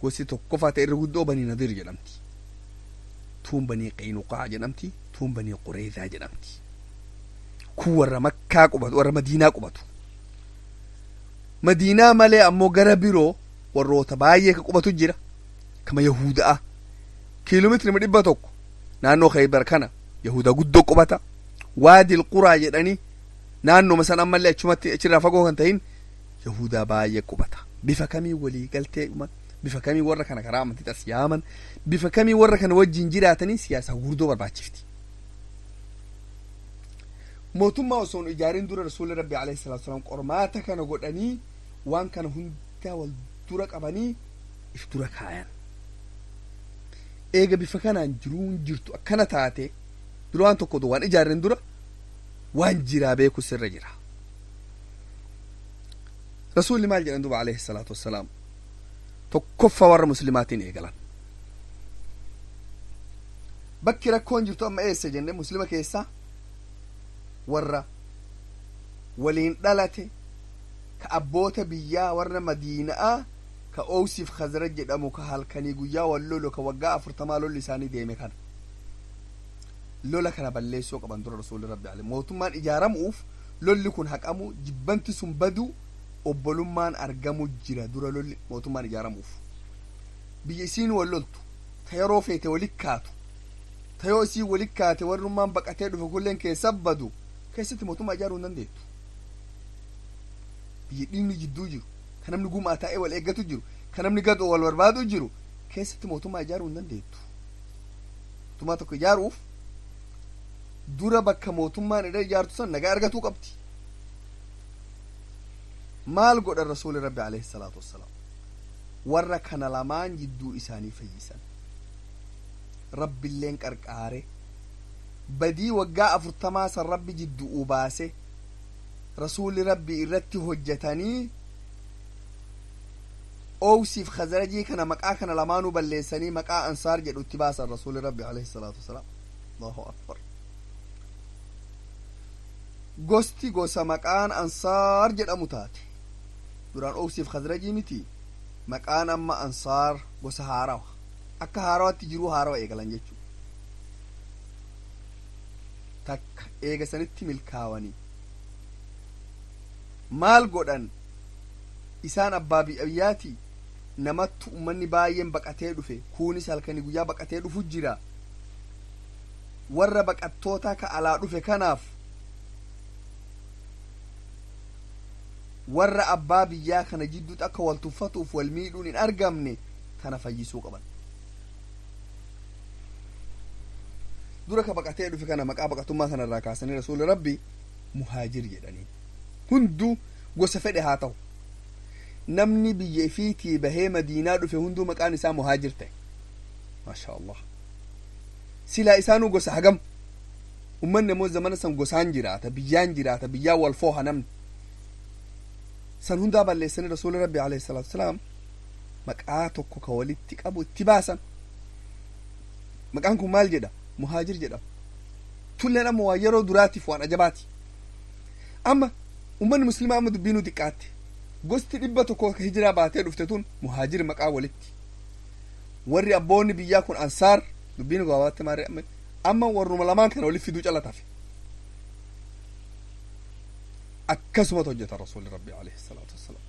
Gosi tokkoffaa ta'e irra guddoo Banii Nadir jedhamti, tuun Banii Qaynuqaa jedhamti, tuun Banii Qureezaa jedhamti. Kun warra Makkaa qubatu, warra Madiinaa qubatu. Madiinaa malee ammoo gara biroo warroota baay'ee ka qubatu jira, kama Yahuda'a. Kiiloomeetiri 100 naannoo Khaybar kana Yahuda guddoo qubata. Waadil Quraa jedhanii naannoma san ammallee achumatti achirraa fagoo kan ta'in Yahudaa baay'ee qubata. Bifa kamii walii galtee uuman? Bifa kamii warra kana karaa amantii as yaaman? Bifa kamii warra kana wajjin jiraatanii? Siyaasa gurguddoo barbaachifti. Mootummaa osoo hin ijaarin dura rasuulli rabbi alayhi salaatu wasalaam qormaata kana godhanii, waan kana hundaa wal dura qabanii if dura kaayan. Eega bifa kanaan jiruun jirtu akkana taate, dura waan tokko waan ijaarren dura waan jiraa beeku sirra jira. Rasuulli maal jedhan duba alayhi salaatu wassalaam? Tokkoffaa warra muslimaatiin eegalan. Bakki rakkoon jirtu amma eessa jenne? Muslima keessaa warra waliin dhalate, ka abboota biyyaa, warra Madiina'aa, ka Oowsiif Khazraj jedhamu, ka halkanii guyyaa wal lolu, ka waggaa 40 lolli isaanii deeme kana. Lola kana balleessuu qaban dura rasuulli rabbi alayhi mootummaan ijaaramuuf lolli kun haqamu, jibbanti sun badu, obbolummaan argamu jira dura lolli mootummaan ijaaramuuf. Biyya isiin wal loltu, ta yeroo feete walit kaatu, ta yoo isiin walit kaate warrummaan baqatee dhufe kulleen keessa badu keessatti mootummaa ijaaruu hin dandeettu. Biyya dhiigni jidduu jiru, ka namni gumaa taa'ee wal eeggatu jiru, ka namni gadoo wal barbaadu jiru keessatti mootummaa ijaaruu hin dandeettu. Mootummaa tokko ijaaruuf dura bakka mootummaan irra ijaartu san nagaa argatuu qabdi. Maal godhan rasuuli rabbi alayhi salaatu wassalaam? Warra kana lamaan jidduu isaanii fayyisan. Rabbiilleen qarqaare, badii waggaa 40 san rabbi jidduu baase. Rasuulli rabbi irratti hojjetanii Oowsiif Khazrajii kana maqaa kana lamaanuu balleessanii maqaa Ansaar jedhu itti baasan rasuulli rabbi alayhi salaatu wassalaam. Allahu akbar! Gosti gosa maqaan Ansaar jedhamu taate. Duraan Oowsiif Khazrajii miti, maqaan amma Ansaar, gosa haarawa akka haarawaatti jiruu haarawa eegalan jechuu. Takka eega sanitti milkaawanii maal godhan? Isaan abbaa biyyaati. Namattu ummanni baay'een baqatee dhufe, kuunis halkanii guyyaa baqatee dhufu jira. Warra baqattoota ka alaa dhufe kanaaf warra abbaa biyyaa kana jidduutti akka wal tuffatuuf wal miidhuun hin argamne kana fayyisuu qaban. Dura ka baqatee dhufe kana maqaa baqatummaa kana irraa kaasanii rasuulli rabbi muhaajir jedhanii. Hunduu gosa fedhe haa ta'u, namni biyya ifiitii bahee Madiinaa dhufe hunduu maqaan isaa muhaajir ta'e. Maasha Allah! Silaa isaanuu gosa hagam? Ummanni immoo zamana san gosaan jiraata, biyyaan jiraata, biyyaan wal fooha. Namni san hundaa balleessanii rasuulli rabbi alayhi salaatu wasalaam maqaa tokko ka walitti qabu itti baasan. Maqaan kun maal jedha? Muhaajir jedhama. Tulleen amma waa yeroo duraatiif waan ajabaati. Amma ummanni muslimaa amma dubbii nu xiqqaatte. Gosti 100 ka hijiraa baatee dhufte tun muhaajir maqaa walitti, warri abboonni biyyaa kun ansaar. Dubbiin gabaabaatti maarree amma warruma lamaan kana walitti fiduu calatafe. Akkasumatu hojjeta rasuulli rabbi alayhi salaatu wassalaam.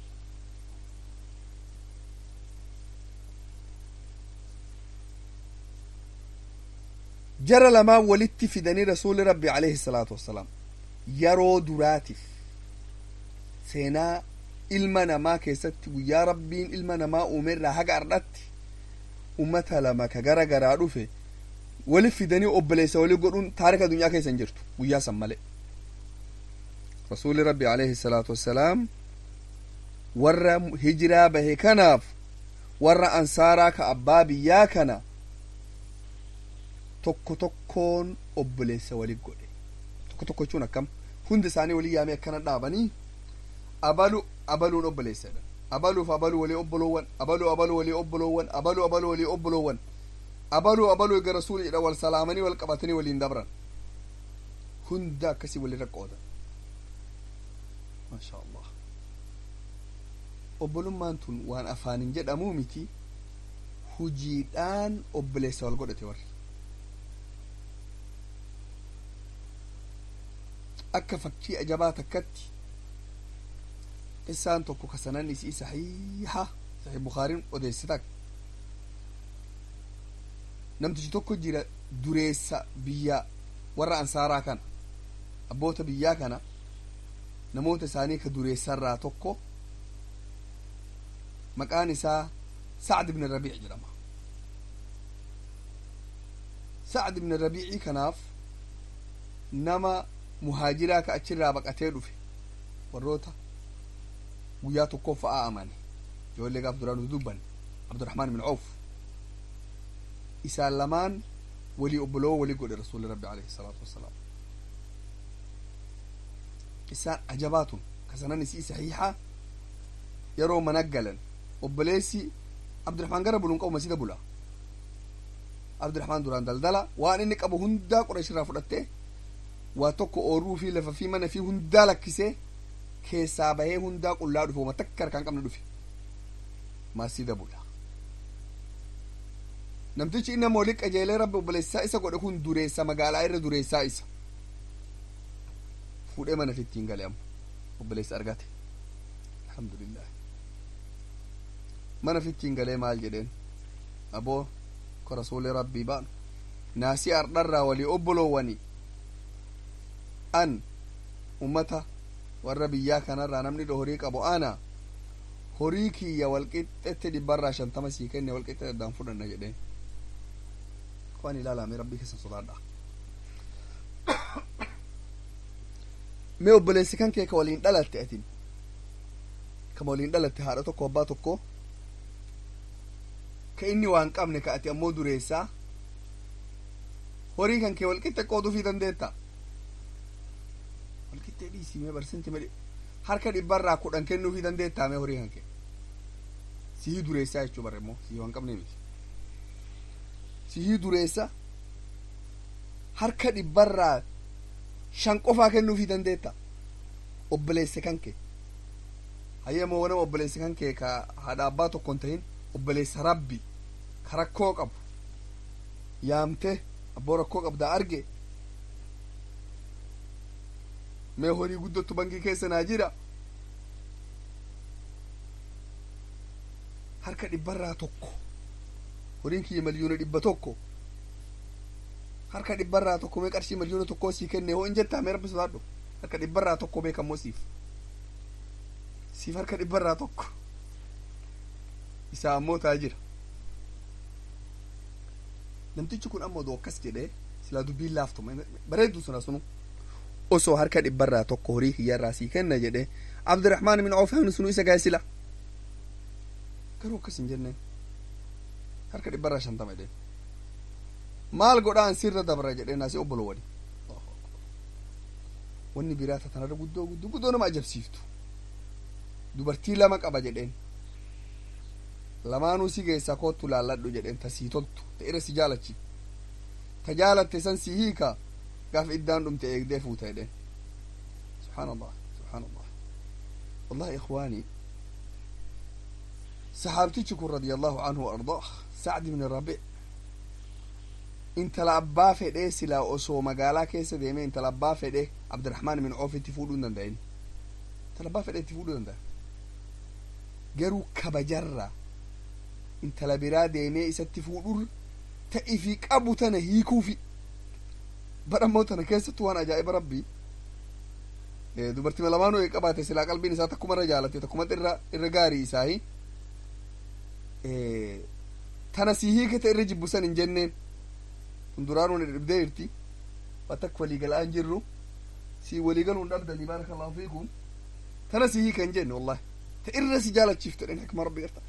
Jara lamaan walitti fidanii rasuulli rabbi alayhi salaatu wassalaam yeroo duraatiif seenaa ilma namaa keessatti, guyyaa rabbiin ilma namaa uumerraa haga ardhatti, ummata lama ka gara garaa dhufe wali fidanii obboleessa walii godhuun taarika addunyaa keessa hin jirtu guyyaa san malee. Rasuulli rabbi alayhi salaatu wassalaam warra hijiraa bahe kanaaf warra ansaaraa ka abbaa biyyaa kana tokko tokkoon obboleessa walii godhe. Tokko tokko jechuun akkam? Hundi isaanii walii yaamee akkana dhaabanii, abalu abaluun obboleessadha, abaluuf abaluu walii obboloowwan, abaluu abaluu walii obboloowwan, abaluu abaluu walii obboloowwan, abaluu abaluu. Eega rasuuli jedha wal salaamanii wal qabatanii waliin dabran. Hunda akkasii walirra qoodan. Maasha Allah! Obbolummaan tun waan afaanin jedhamuu miti, hujiidhaan obboleessa wal godhate warri. Akka fakkii ajabaa takkatti qissaan tokko kasanan isii saxiixa, Saxiix Bukaariin odeesse takka. Namtichi tokko jira, dureessa biyya warra ansaaraa kana, abboota biyyaa kana, namoota isaanii ka dureessarraa tokko. Maqaan isaa Sacd ibn Rabiic jedhama. Sacd ibn Rabiici kanaaf nama muhaajiraa ka achirraa baqatee dhufe, warroota guyyaa tokkoffa'aa amane, ijoollee gaaf duraa nuti dubbanne, Abdurahmaan ibn Auf, isaan lamaan walii obboloo walii godhe rasuulli rabbi alayhi salaatu wassalaam. Isaan ajabaatun kasanan isii saxiixa. Yeroo mana galan obboleessi Abdurahmaan gara buluun qabu masjida bula. Abdurahmaan duraan daldala waan inni qabu hundaa Qureesh irraa fudhattee, waa tokko oorruu fi lafa fi mana fi hundaa lakkisee keessaa bahee, hundaa qullaa dhufe, wama takka harkaan qabne dhufe, masjida bula. Namtichi inni nama waliin qajeelee rabbi obboleessaa isa godhe kun dureessa magaalaa irra dureessaa isa fuudhee mana ittiin gale. Amma obboleessa argate, alhamdulillah. Mana fittiin galee maal jedheen? Aboo ko rasuuli rabbii baanu naasii ardharraa walii obboloowwani an ummata warra biyyaa kanarraa namni horii qabu ana horii kiyya walqixxetti 50% sii kenne, walqixxe addaan fudhanna jedheen. Waan ilaalame rabbii keessan sodaadha. Mee obboleessi kan kee ka waliin dhalatte, atin kama waliin dhalatte, haadha tokko abbaa tokko, ka inni waan qabne, ka ati ammoo dureessaa, horii kan kee walqixxe qooduufii dandeetta? Walqixxee dhiisii, mee barsinti mee harka 10% kennuufii dandeettaa? Mee horii kan kee sihii dureessaa jechuu barre immoo sihii waan qabne miti, sihii dureessa harka 5% qofaa kennuufii dandeetta obboleesse kan kee? Hayyamoo wanama obboleesse kan kee ka haadha abbaa tokko hin tahin, obboleessa rabbi ka rakkoo qabu yaamte, abboo rakkoo qabdaa arge, mee horii guddottu bankii keessa naa jira, harka 1%, horiin kiyya 100,000,000, harka 1% mee qarshii 1,000,000 sii kenne hoo in jettaa? Mee rabbi sodaadhu. Harka 1% beekammoo siif harka 1% isaa ammoo taa jira. Namtichi kun ammoo odoo akkas jedhee silaa dubbiin laaftu bareeddu suna sunu. Osoo harka 1% horii kiyyarraa sii kenna jedhe Abdurahmaan bin Awf sunu isa gahe sila. Garuu akkas hin jenneen, harka 50% jedheen. Maal godhaan sirra dabra jedheen asii obbolowwani. Wanni biraa tanarra guddoo guddoo guddoo nama ajabsiiftu, dubartii lama qaba jedheen. Lamaanuu si geessaa, koottu laalladhu jedheen. Ta sii toltu, ta irra si jaalachiif, ta jaalatte san si hiika, gaaf iddaan dhumte eegdee fuuta jedheen. Subhaanallah, subhaanallah. Wallahi ikhwaanii, saxaabtichi kun radiyallahu anhu wa ardaah, Sacd ibn Rabi, intala abbaa fedhee silaa osoo magaalaa keessa deemee intala abbaa fedhee Abdiraxmaan bin Oof itti fuudhuu hin danda'in. Intala abbaa fedhee itti fuudhuu danda'a, garuu kabajarraa intala biraa deemee isatti fuudhur ta'ii fi qabu tana hiikuufi. Badhammoo tana keessattu waan ajaa'iba rabbii, dubartii lamaanuu ee qabaate silaa qalbiin isaa takkuma irra jaalate, takkuma irra gaarii isaahi tana sii hiikate irra jibbu san hin jenneen. Kun duraanuu ni dhibdee jirti, waa takka walii galaa hin jirru, sii walii galuu hin dhabdanii, baarakallahu fiikum, tana sii hiika hin jenne. Wallahi ta irra si jaalachiiftu jedheen. Hikma rabbi garta.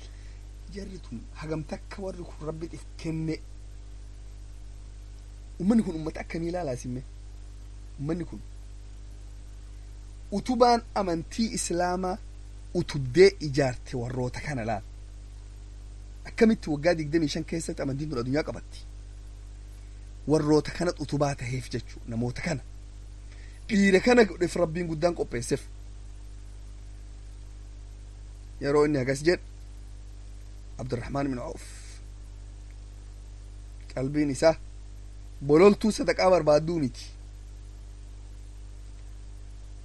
Jarri tun hagam takka warri kun rabbi if kenne. Ummanni kun ummata akkamii ilaalaa simme? Ummanni kun utubaan amantii islaamaa utubdee ijaarte warroota kana laal. Akkamitti waggaa 25 keessatti amantiin tun addunyaa qabatti? Warroota kana utubaa taheef jechuu, namoota kana, dhiira kana godheef rabbiin guddaan qopheesseef. Yeroo inni hagas jedhe Abdurrahmaan bin Auf qalbiin isaa bololtuu sadaqaa barbaadduu miti.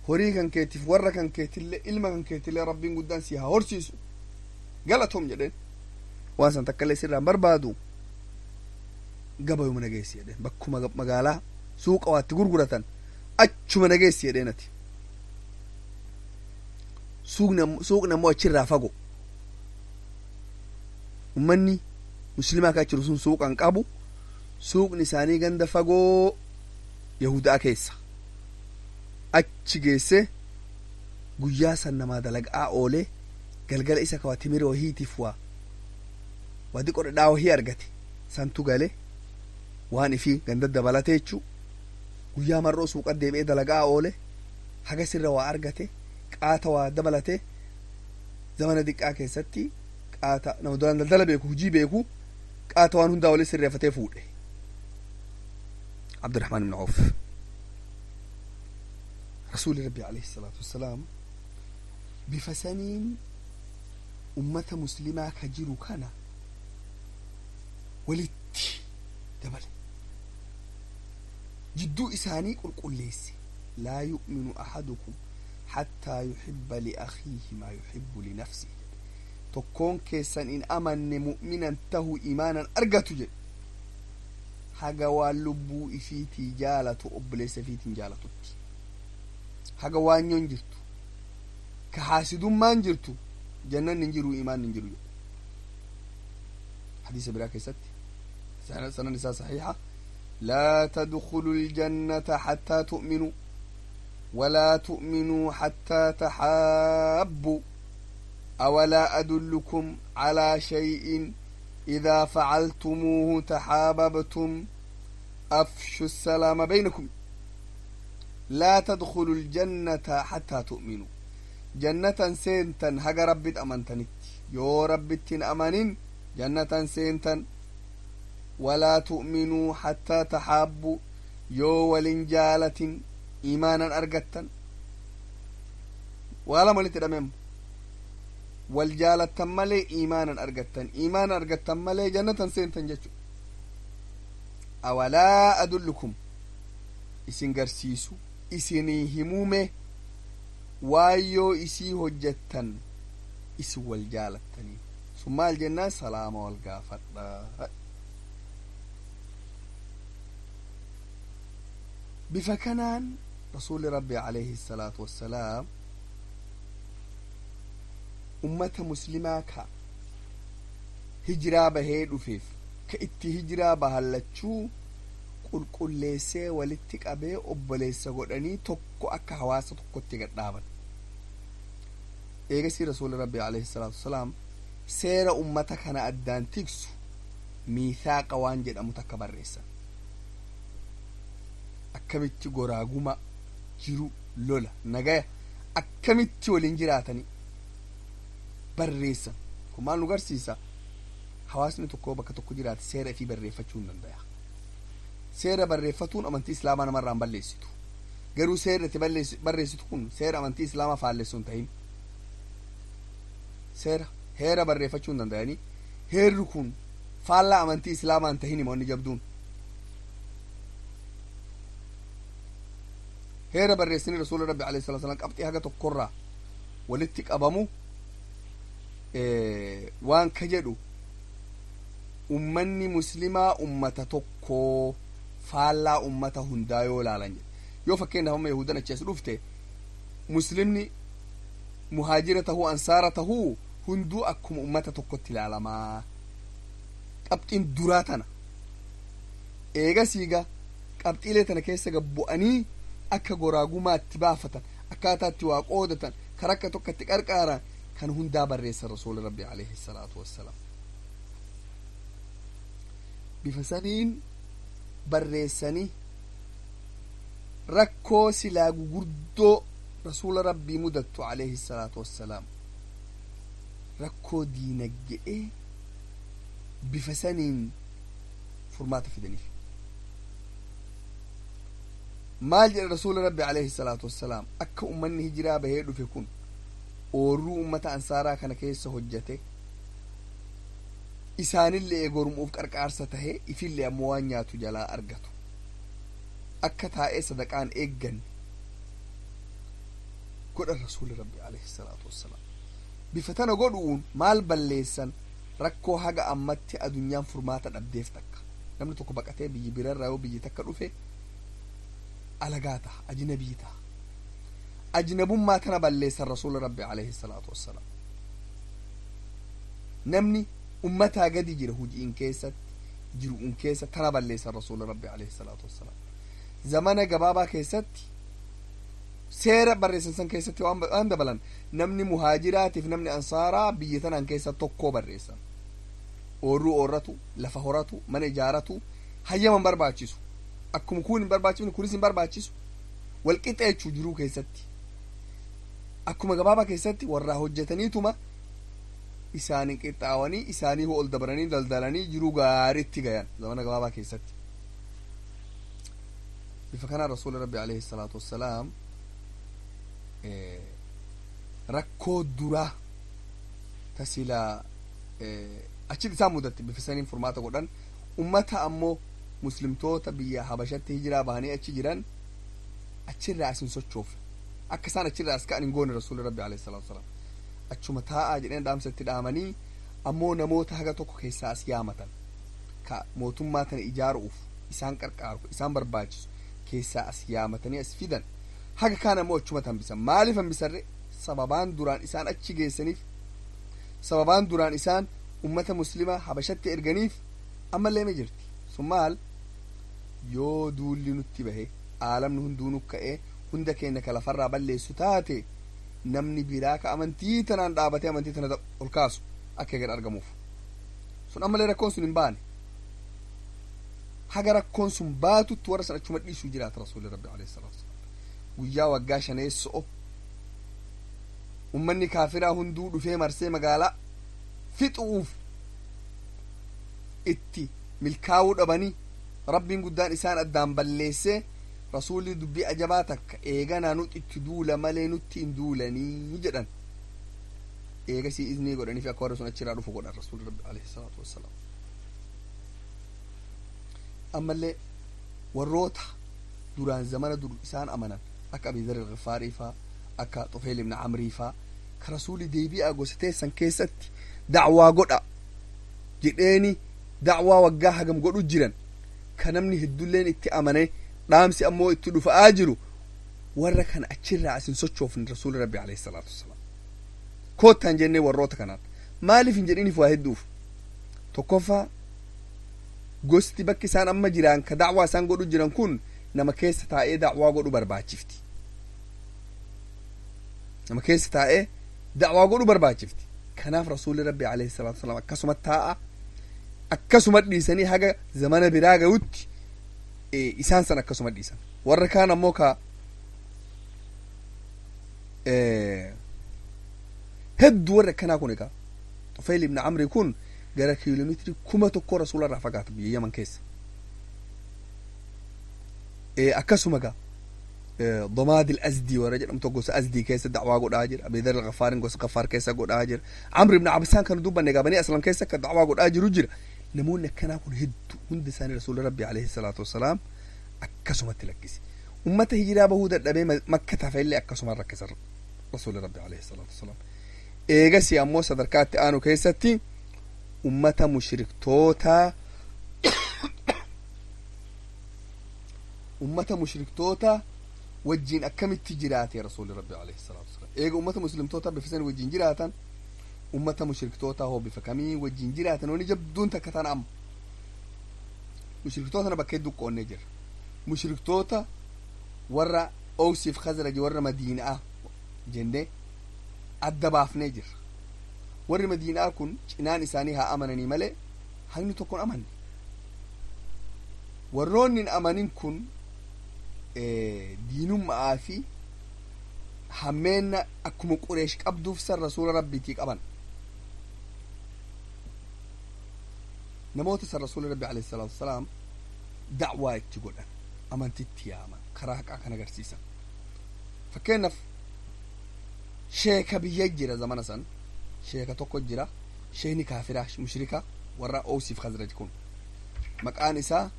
Horii kan keetiif, warra kan keetillee, ilma kan keetillee rabbiin guddaan si haa horsiisu, galatoom jedheen. Waan san takka illee sirraan barbaadu, gabayuma nageessi jedheen. Bakkuma magaalaa suuqa waatti gurguratan achuma nageessi jedheen. Ati suuqni ammoo achirraa fago. Ummanni muslimaa ka jiru sun suuqan qabu, suuqni isaanii ganda fagoo yahudaa keessa. Achi geesse, guyyaa san namaa dalagaa oolee galgala isa kawa timira wahiitiif waa diqo dhadhaa wahii argate santu gale, waan ifii ganda dabalate jechuu. Guyyaa marroo suuqa deebi'ee dalagaa oole, haga sirra waa argate, qaata waa dabalate. Zamana diqqaa keessatti qaata nama duraan daldala beeku, hujii beeku, qaata waan hundaa walii sirreeffatee fuudhe Abdurrahmaan ibn Auf. Rasuuli rabbi alayhi salaatu wassalaam bifa saniin ummata muslimaa ka jiru kana walitti Itti dabale jidduu isaanii qulqulleesse. Laa yu'minu ahadukum hattaa yuhibba liakhiihi maa yuhibbu linafsihi, jedhe. Tokkoon keessan in amanne, mu'minan tahu imaanan argatu jedhe, haga waan lubbuu ifiitii jaalatu obboleessa ifiitiin jaalatutti. Haga waanyoon jirtu, ka haasidummaan jirtu, jannanni hin jiru, imaanni hin jiru jedhe. Hadiisa biraa keessatti, sanan isaa saxiixa: laa tadkhulu aljannata hattaa tu'minuu walaa tu'minuu hattaa taxaabbuu. Awalaa adullukum calaa shay'in idaa facaltumuuhu taxaababtum? Afshu السلام بينكم. لا تدخلوا الجنة حتى تؤمنوا، جنة سينتن هجا ربت أمنتنت، يو ربتين أمانين جنة سينتن. ولا تؤمنوا حتى تحابوا، يو ولنجالة إيمانا أرقتن ولا ملت الأمام والجالة ملي إيمانا أرقتن، إيمانا أرقتن ملي جنة سينتن جتشو. أولا أدلكم، isin garsiisu, isinii himuume, waayyoo isii hojjettan isin wal jaalattanii sun maal jennaan? Salaama wal gaafadha. Bifa kanaan Rasuuli Rabbi alayhi salaatu wassalaam ummata muslimaa ka hijiraa bahee dhufeef ka itti hijiraa bahallachuu qulqulleessee walitti qabee obboleessa godhanii tokko akka hawaasa tokkotti gadhaaban. Eegasii Rasuuli Rabbi alayhi salaatu wasalaam seera ummata kana addaan tiksu, miithaaqa waan jedhamu takka barreessan. Akkamitti goraaguma jiru, lola nagaya akkamitti waliin jiraatani barreessan. Kun maal nu garsiisa? Hawaasni tokko bakka tokko jiraate seera ifii barreeffachuu hin danda'a. Seera barreeffatuun amantii islaamaa namarraa hin balleessitu. Garuu seerri itti barreessitu kun seera amantii islaamaa faallessu hin ta'in. Seera heera barreeffachuu hin danda'anii heerri kun faallaa amantii islaamaa hin tahin himoonni jabduun. Heera barreessanii Rasuula Rabbi alayhi salaatu wasalaam qabxii haga tokkorraa walitti qabamu waan ka jedhu: ummanni muslimaa ummata tokkoo faallaa ummata hundaa yoo laalan jedhe. Yoo fakkeenyaaf amma yahudan achi as dhufte, muslimni muhaajira tahuu ansaara tahuu hunduu akkuma ummata tokkotti ilaalamaa. Qabxiin duraa tana. Eegasiiga qabxiilee tana keessa gabbu'anii akka goraagumaatti baafatan, akkaataatti waa qoodatan, karaa akka tokkotti qarqaaran kan hundaa barreessan Rasuuli Rabbi alayhi salaatu wassalaam. Bifa saniin barreessanii rakkoo silaa gugurdoo Rasuula Rabbii mudattu alayhi salaatu wassalaam, rakkoo diinagge'ee, bifa saniin furmaata fidaniif. Maal jedhe Rasuula Rabbi alayhi salaatu wassalaam? Akka ummanni hijiraa bahee dhufe kun oorruu ummata ansaaraa kana keessa hojjate, isaanillee gormuuf qarqaarsa tahee, ifillee ammoo waan nyaatu jalaa argatu, akka taa'ee sadaqaan eegganne godhan Rasuuli Rabbi alayhi salaatu wassalaam. Bifa tana godhuun maal balleessan? Rakkoo haga ammatti adunyaan furmaata dhabdeef takka. Namni tokko baqatee biyyi birarraa yoo biyyi takka dhufe alagaa ta'a, ajnabii ta'a. Ajnabummaa tana balleessan Rasuula Rabbi alayhi salaatu wassalaam. Namni ummataa gadi jira hujiin keessatti jiruun keessa tana balleessan Rasuula Rabbi alayhi salaatu wassalaam. Zamana gabaabaa keessatti seera barreessan san keessatti waan dabalan, namni muhaajiraatiif namni ansaaraa biyya tanaan keessa tokkoo barreessan. Oorruu oorratu, lafa horatu, mana ijaaratu hayyama hin barbaachisu. Akkuma kun hin barbaachifne kunis hin barbaachisu. Walqixxeechuu jiruu keessatti akkuma gabaabaa keessatti warraa hojjetaniituma isaanii qixxaawanii, isaanii ol dabaranii daldalanii jiruu gaariitti gayan zamana gabaabaa keessatti. Bifa kanaan Rasuuli Rabbi alayhi salaatu wassalaam rakkoo duraa tasilaa achitti isaan mudatte bifa saniin furmaata godhan. Ummata ammoo muslimtoota biyya Habashatti hijiraa bahanii achi jiran achirraa as hin sochoofne, akka isaan achirraa as ka'an hin goone. Rasuulli Rabbi alayhi salaatu wasalaam achuma taa'aa jedheen dhaamsa itti dhaamanii, ammoo namoota haga tokko keessaa as yaamatan, ka mootummaa tana ijaaruuf isaan qarqaaru isaan barbaachisu keessaa as yaamatanii as fidan. Haga kaan ammoo achuma hambisan. Maaliif hambisarre? Sababaan duraan isaan achi geessaniif, sababaan duraan isaan ummata muslimaa Habashatti erganiif ammallee ma jirti. Sun maal? Yoo duulli nutti bahe, aalamni hunduu nu ka'ee hunda keenya ka lafarraa balleessu taate, namni biraa ka amantii tanaan dhaabatee amantii tana ol kaasu akka gad argamuuf. Sun ammallee rakkoon sun hin baane. Haga rakkoon sun baatutti warra san achuma dhiisuu jiraata Rasuulli Rabbi alayhi salaatu wasalaam. Guyyaa waggaa shaneesso'o ummanni kaafiraa hunduu dhufee marsee magaalaa fixuuf itti milkaa'uu dhabanii, Rabbiin guddaan isaan addaan balleessee, Rasuulli dubbii ajabaa takka eeganaa nuti itti duula malee nutti hin duulanii jedhan. Eegasii iznii godhaniif akka warri sun achirraa dhufu godhan Rasuulli Rabbi alayhi salaatu wassalaam. Ammallee warroota duraan zamana dur isaan amanan akka Abi Dharr Ghifaarii faa, akka Tufayl ibn Amrii faa, ka Rasuulli deebi'aa gosa teessan keessatti da'waa godha jedheeni da'waa waggaa hagam godhu jiran, ka namni heddulleen itti amane, dhaamsi ammoo itti dhufa'aa jiru, warra kana achirraa asin sochoofne Rasuulli Rabbi alayhi salaatu wassalaam. Koottaan jennee warroota kanaan maaliif hin jedhiniif? Waa hedduuf. Tokkoffaa, gosti bakki isaan amma jiran ka da'waa isaan godhu jiran kun nama keessa taa'ee da'waa godhu barbaachifti, nama keessa taa'ee da'waa godhu barbaachifti. Kanaaf Rasuulli Rabbi alayhi salaatu wassalaam akkasuma taa'a, akkasuma dhiisanii haga zamana biraa ga'utti isaan san akkasuma dhiisan. Warra kaan ammoo ka hedduu warri akkanaa kun egaa Tufayl ibn Amri kun gara kiiloomeetirii 1000 Rasuula irraa fagaata biyya Yaman keessa. Akkasuma egaa Domaad al-Azdii warra jedhamtu gosa Azdii keessa da'waa godhaa jira. Abi Dharr al-Ghafaarin gosa Ghafaar keessa godhaa jira. Amr ibn Absaan kan dubbanne egaa Banii Aslam keessa akka da'waa godhaa jiru jira. Namoonni akkanaa kun hedduu, hundi isaanii Rasuula Rabbi alayhi salaatu wassalaam akkasumatti lakkise. Ummata hijiraa bahuu dadhabee Makka tafe illee akkasuma rakkisa Rasuula Rabbi alayhi salaatu wassalaam. Eegasi ammoo sadarkaa itti aanu keessatti ummata mushriktoota wajjin akkamitti jiraate Rasuulli Rabbi alayhi salaatu wassalaam? Eega ummata muslimtoota bifa san wajjin jiraatan, ummata mushriktoota hoo bifa kamii wajjin jiraatan? Wani jabduun takka tana. Amma mushriktoota na bakka hedduu qoonnee jira. Mushriktoota warra Owsiif Khazraj, warra Madiinaa jennee adda baafnee jirra. Warri Madiinaa kun cinaan isaanii haa amananii malee hagni tokkon amanne. Warroonni hin amanin kun diinummaa fi hammeenna akkuma Qureesh qabduuf san Rasuula Rabbiitii qaban. Namoota san Rasuula Rabbi alayhi salaatu wasalaam da'waa itti godhan, amantitti yaaman, karaa haqaa kan agarsiisan. Fakkeenyaaf sheeka biyya jira, zamana san sheeka tokko jira, sheekni kaafiraa mushrika warra Oosiif Khazraj kun, maqaan isaa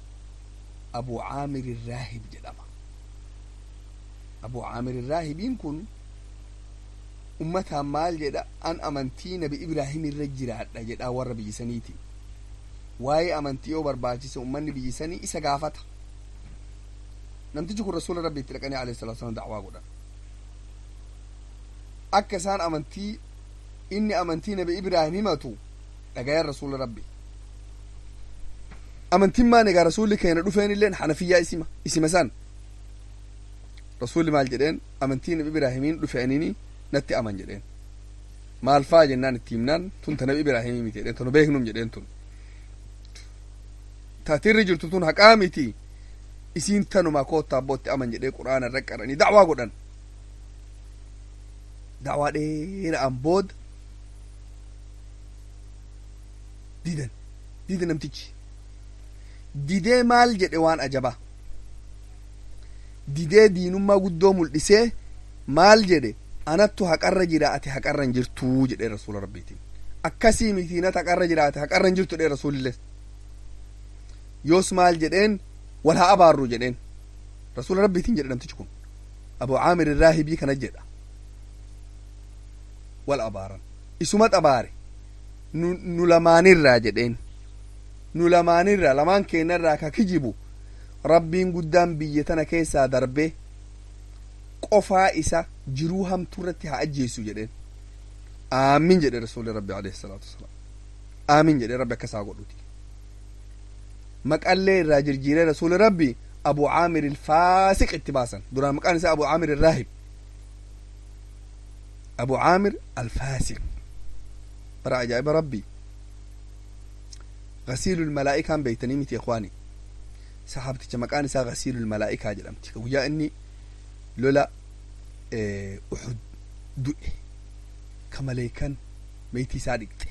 Abu Caamir Raahib jedhama. Abu Caamir Raahibiin kun ummataan maal jedha? An amantii Nabi Ibraahim irra jiraadha jedha warra biyyisaniiti. Waa'ee amantii yoo barbaachise ummanni biyyisanii isa gaafata. Namtichi kun Rasuula Rabbi itti dhaqanii alayhi salatu wasalam da'waa godhan, akka isaan amantii inni amantii Nabi Ibraahim himatu dhagayan. Rasuula Rabbi amantiin maan egaa Rasuulli keenya dhufeen illeen Hanafiyyaa isima san. Rasuulli maal jedheen? Amantii Nabi Ibraahimiin dhufe anini, natti aman jedheen. Maal faa jennaan itti himnaan, tun ta Nabi Ibraahimii miti jedheen, tunu beeknum jedheen, tun taatirri jirtu tun haqaa miti, isiin tanuma, koottaa abbootti aman jedhee Qur'aana irra qaranii da'waa godhan. Da'waa dheeraan booda didan. Dide namtichi, didee maal jedhe? Waan ajabaa didee diinummaa guddoo mul'isee maal jedhe? Anattu haqarra jira, ati haqarra hin jirtuu jedhe Rasuula Rabbiitiin. Akkasii miti, nat haqarra jira, ati haqarra hin jirtu jedhe. Rasuulillee Yoos maal jedheen? Wal haa abaarru jedheen. Rasuula Rabbiitiin jedhe namtichi kun, Abu Caamir Irraahibii kana jedha. Wal abaaran. Isumat abaare. Nu lamaanirraa jedheen, nu lamaanirraa, lamaan keenyarraa ka kijibu Rabbiin guddaan biyya tana keessaa darbe qofaa isa jiruu hamtuu irratti haa ajjeessu jedheen. Aamin jedhe Rasuulli Rabbi alayhi salaatu wasalaam. Aamin jedhe, Rabbi akkasaa godhuti. Maqallee irraa jirjiiree Rasuulli Rabbi Abu Caamir Ilfaasiq itti baasan. Duraan maqaan isaa Abu Caamir Irraahib, Abu Caamir Alfaasiq. Bara ajaa'iba Rabbi, Gasiilul Malaa'ikaan beeytanii miti ikwaani? Sahaabticha maqaan isaa Gasiilul Malaa'ikaa jedhamti, guyyaa inni lola Uxud du'e ka maleeykan meeytii isaa dhiqxe.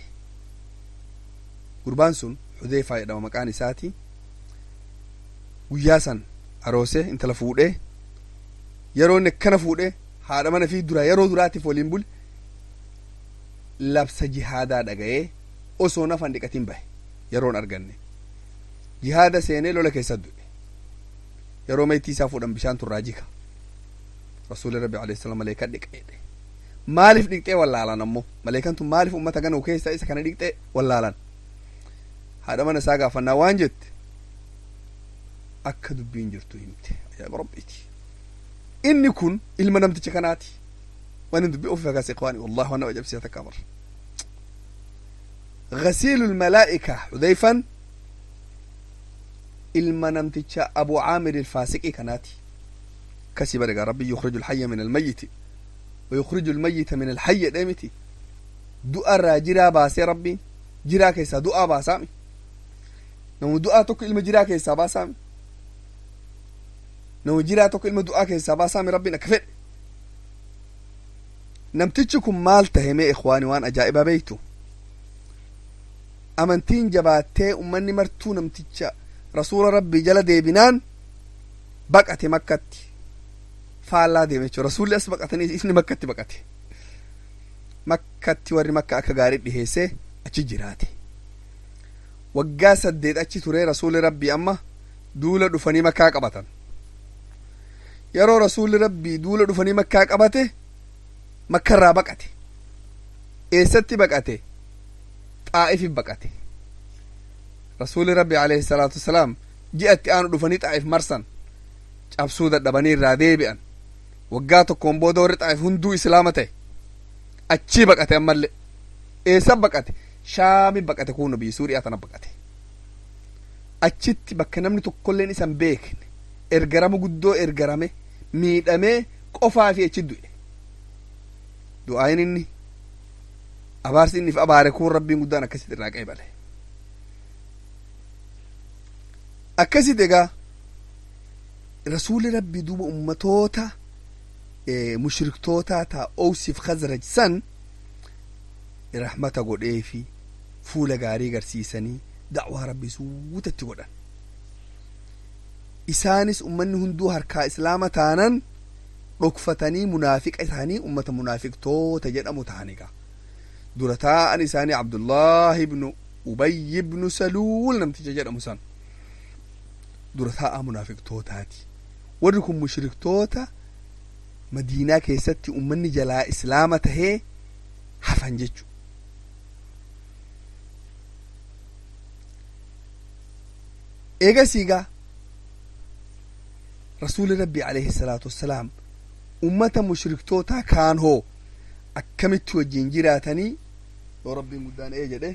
Gurbaan sun Xudeefaa jedhama maqaan isaati. Guyyaa san aroose, intala fuudhee, yeroo inni akkana fuudhee haadha mana fi dura yeroo duraatiif waliin bule, labsa jihaadaa dhaga'ee osoo nafan dhiqatiin bahe. Yeroon arganne jihaada seenee lola keessa du'e. Yeroo meeytii isaa fuudhan bishaan turraa jika. Rasuulli Rabbi alayhi salaam maleekan dhiqe jedhe. Maaliif dhiqxee wallaalan ammoo? Maleekan tun maaliif ummata ganuu keessa isa kana dhiqxee wallaalan. Haadha mana isaa gaafannaa waan jette, akka dubbiin jirtu himte. Ajaa'iba Rabbiiti! Inni kun ilma namticha kanaati. Waan hin dubbii ofi fakkaase ikhwaani, wallahi waan nama ajaa'ibsiisa takka bar. غسيل الملائكة حذيفا ilma namticha Abu Caamir Ilfaasiqii kanaati. Kasii barigaa Rabbi يخرج الحي من الميت ويخرج الميت من الحي dheemiti. Du'a irraa jiraa baasee, Rabbiin jiraa keessaa du'aa baasaami. Namu du'aa tokko ilma jiraa keessaa baasaami, nama jiraa tokko ilma du'aa keessaa baasaami. Rabbiin akka fedhe. Namtichi kun maal tahe mee ikhwaani? Waan ajaa'ibaa beeytu, amantiin jabaattee ummanni martuu namticha Rasuula Rabbii jala deebinaan baqate. Makkatti faallaa deeme jechuudha. Rasuulli as baqatanii inni Makkatti baqate. Makkatti warri Makka akka gaarii dhiheessee achi jiraate. Waggaa 8 achi ture. Rasuulli Rabbii amma duula dhufanii Makkaa qabatan. Yeroo Rasuulli Rabbii duula dhufanii Makkaa qabate, Makkarraa baqate. Eessatti baqate? Xaa'ifi baqate. Rasuulli Rabbi alayhi salaatu wasalaam ji'atti aanu dhufanii Xaa'if marsan. Cabsuu dadhabanii irraa deebi'an. Waggaa tokkoon booda warri Xaa'if hunduu Islaama ta'e. Achii baqate ammallee. Eessa baqate? Shaami baqate. Kun biyya Suuriyaa tana baqate. Achitti bakka namni tokkolleen isan beekne ergarama guddoo ergarame, miidhamee, qofaa fi achi du'e. Du'aayin inni abaarsi inni fi abaare kun Rabbiin guddaan akkasitti irraa qeebale. Akkasitti egaa Rasuuli Rabbi duuba ummatoota mushriktootaa taa Owsiif Khazraj san rahmata godheefi, fuula gaarii garsiisanii da'waa Rabbii suutatti godhan. Isaanis ummanni hunduu harkaa Islaama taanan dhokfatanii munaafiqa isaanii ummata munaafiqtoota jedhamu ta'aniga. Dura taa'an isaanii Abdullaahi ibnu Ubayy ibnu Saluul namticha jedhamu san dura taa'aa munaafiqtootaati. Warri kun mushriktoota Madiinaa keessatti ummanni jalaa Islaama tahee hafan jechu. Eegasiigaa Rasuuli Rabbi alayhi salaatu wassalaam ummata mushriktootaa kaan hoo akkamitti wajjin jiraatanii? Yoo Rabbiin guddaan ee jedhe,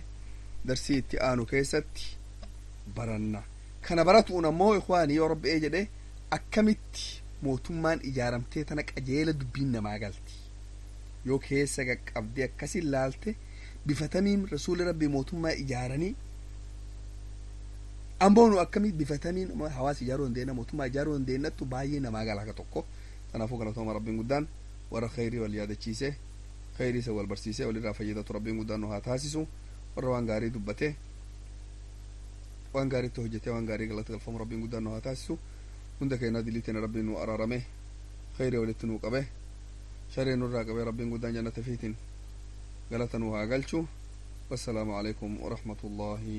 darsii itti aanu keessatti baranna. Kana baratuun ammoo ikwaanii, yoo Rabbi ee jedhe, akkamitti mootummaan ijaaramtee tana qajeela dubbiin namaa galti yoo keessa qaqqabdee akkasin laalte, bifatamiin Rasuuli Rabbii mootummaa ijaaranii ammoo nu akkamii bifatamiin hawaasa ijaaruu dandeenya, mootummaa ijaaruu dandeenyattu baay'ee namaa gala akka tokko. Kanaafuu galatooma. Rabbiin guddaan warra kheyrii wal yaadachiise, kheyrii isa wal barsiise, walirraa fayyadatu Rabbiin guddaan nu haa taasisu. Warra waan gaarii dubbate, waan gaariitti hojjete, waan gaarii galata galfamu Rabbiin guddaan nu haa taasisu. Hunda keenyaa diliiteen Rabbiin nu araarame, kheyrii walitti nuu qabe, sharrii nurraa qabe, Rabbiin guddaan jannata fiitiin galata nu haa galchu. Wassalaamu alaikum warahmatullaahi.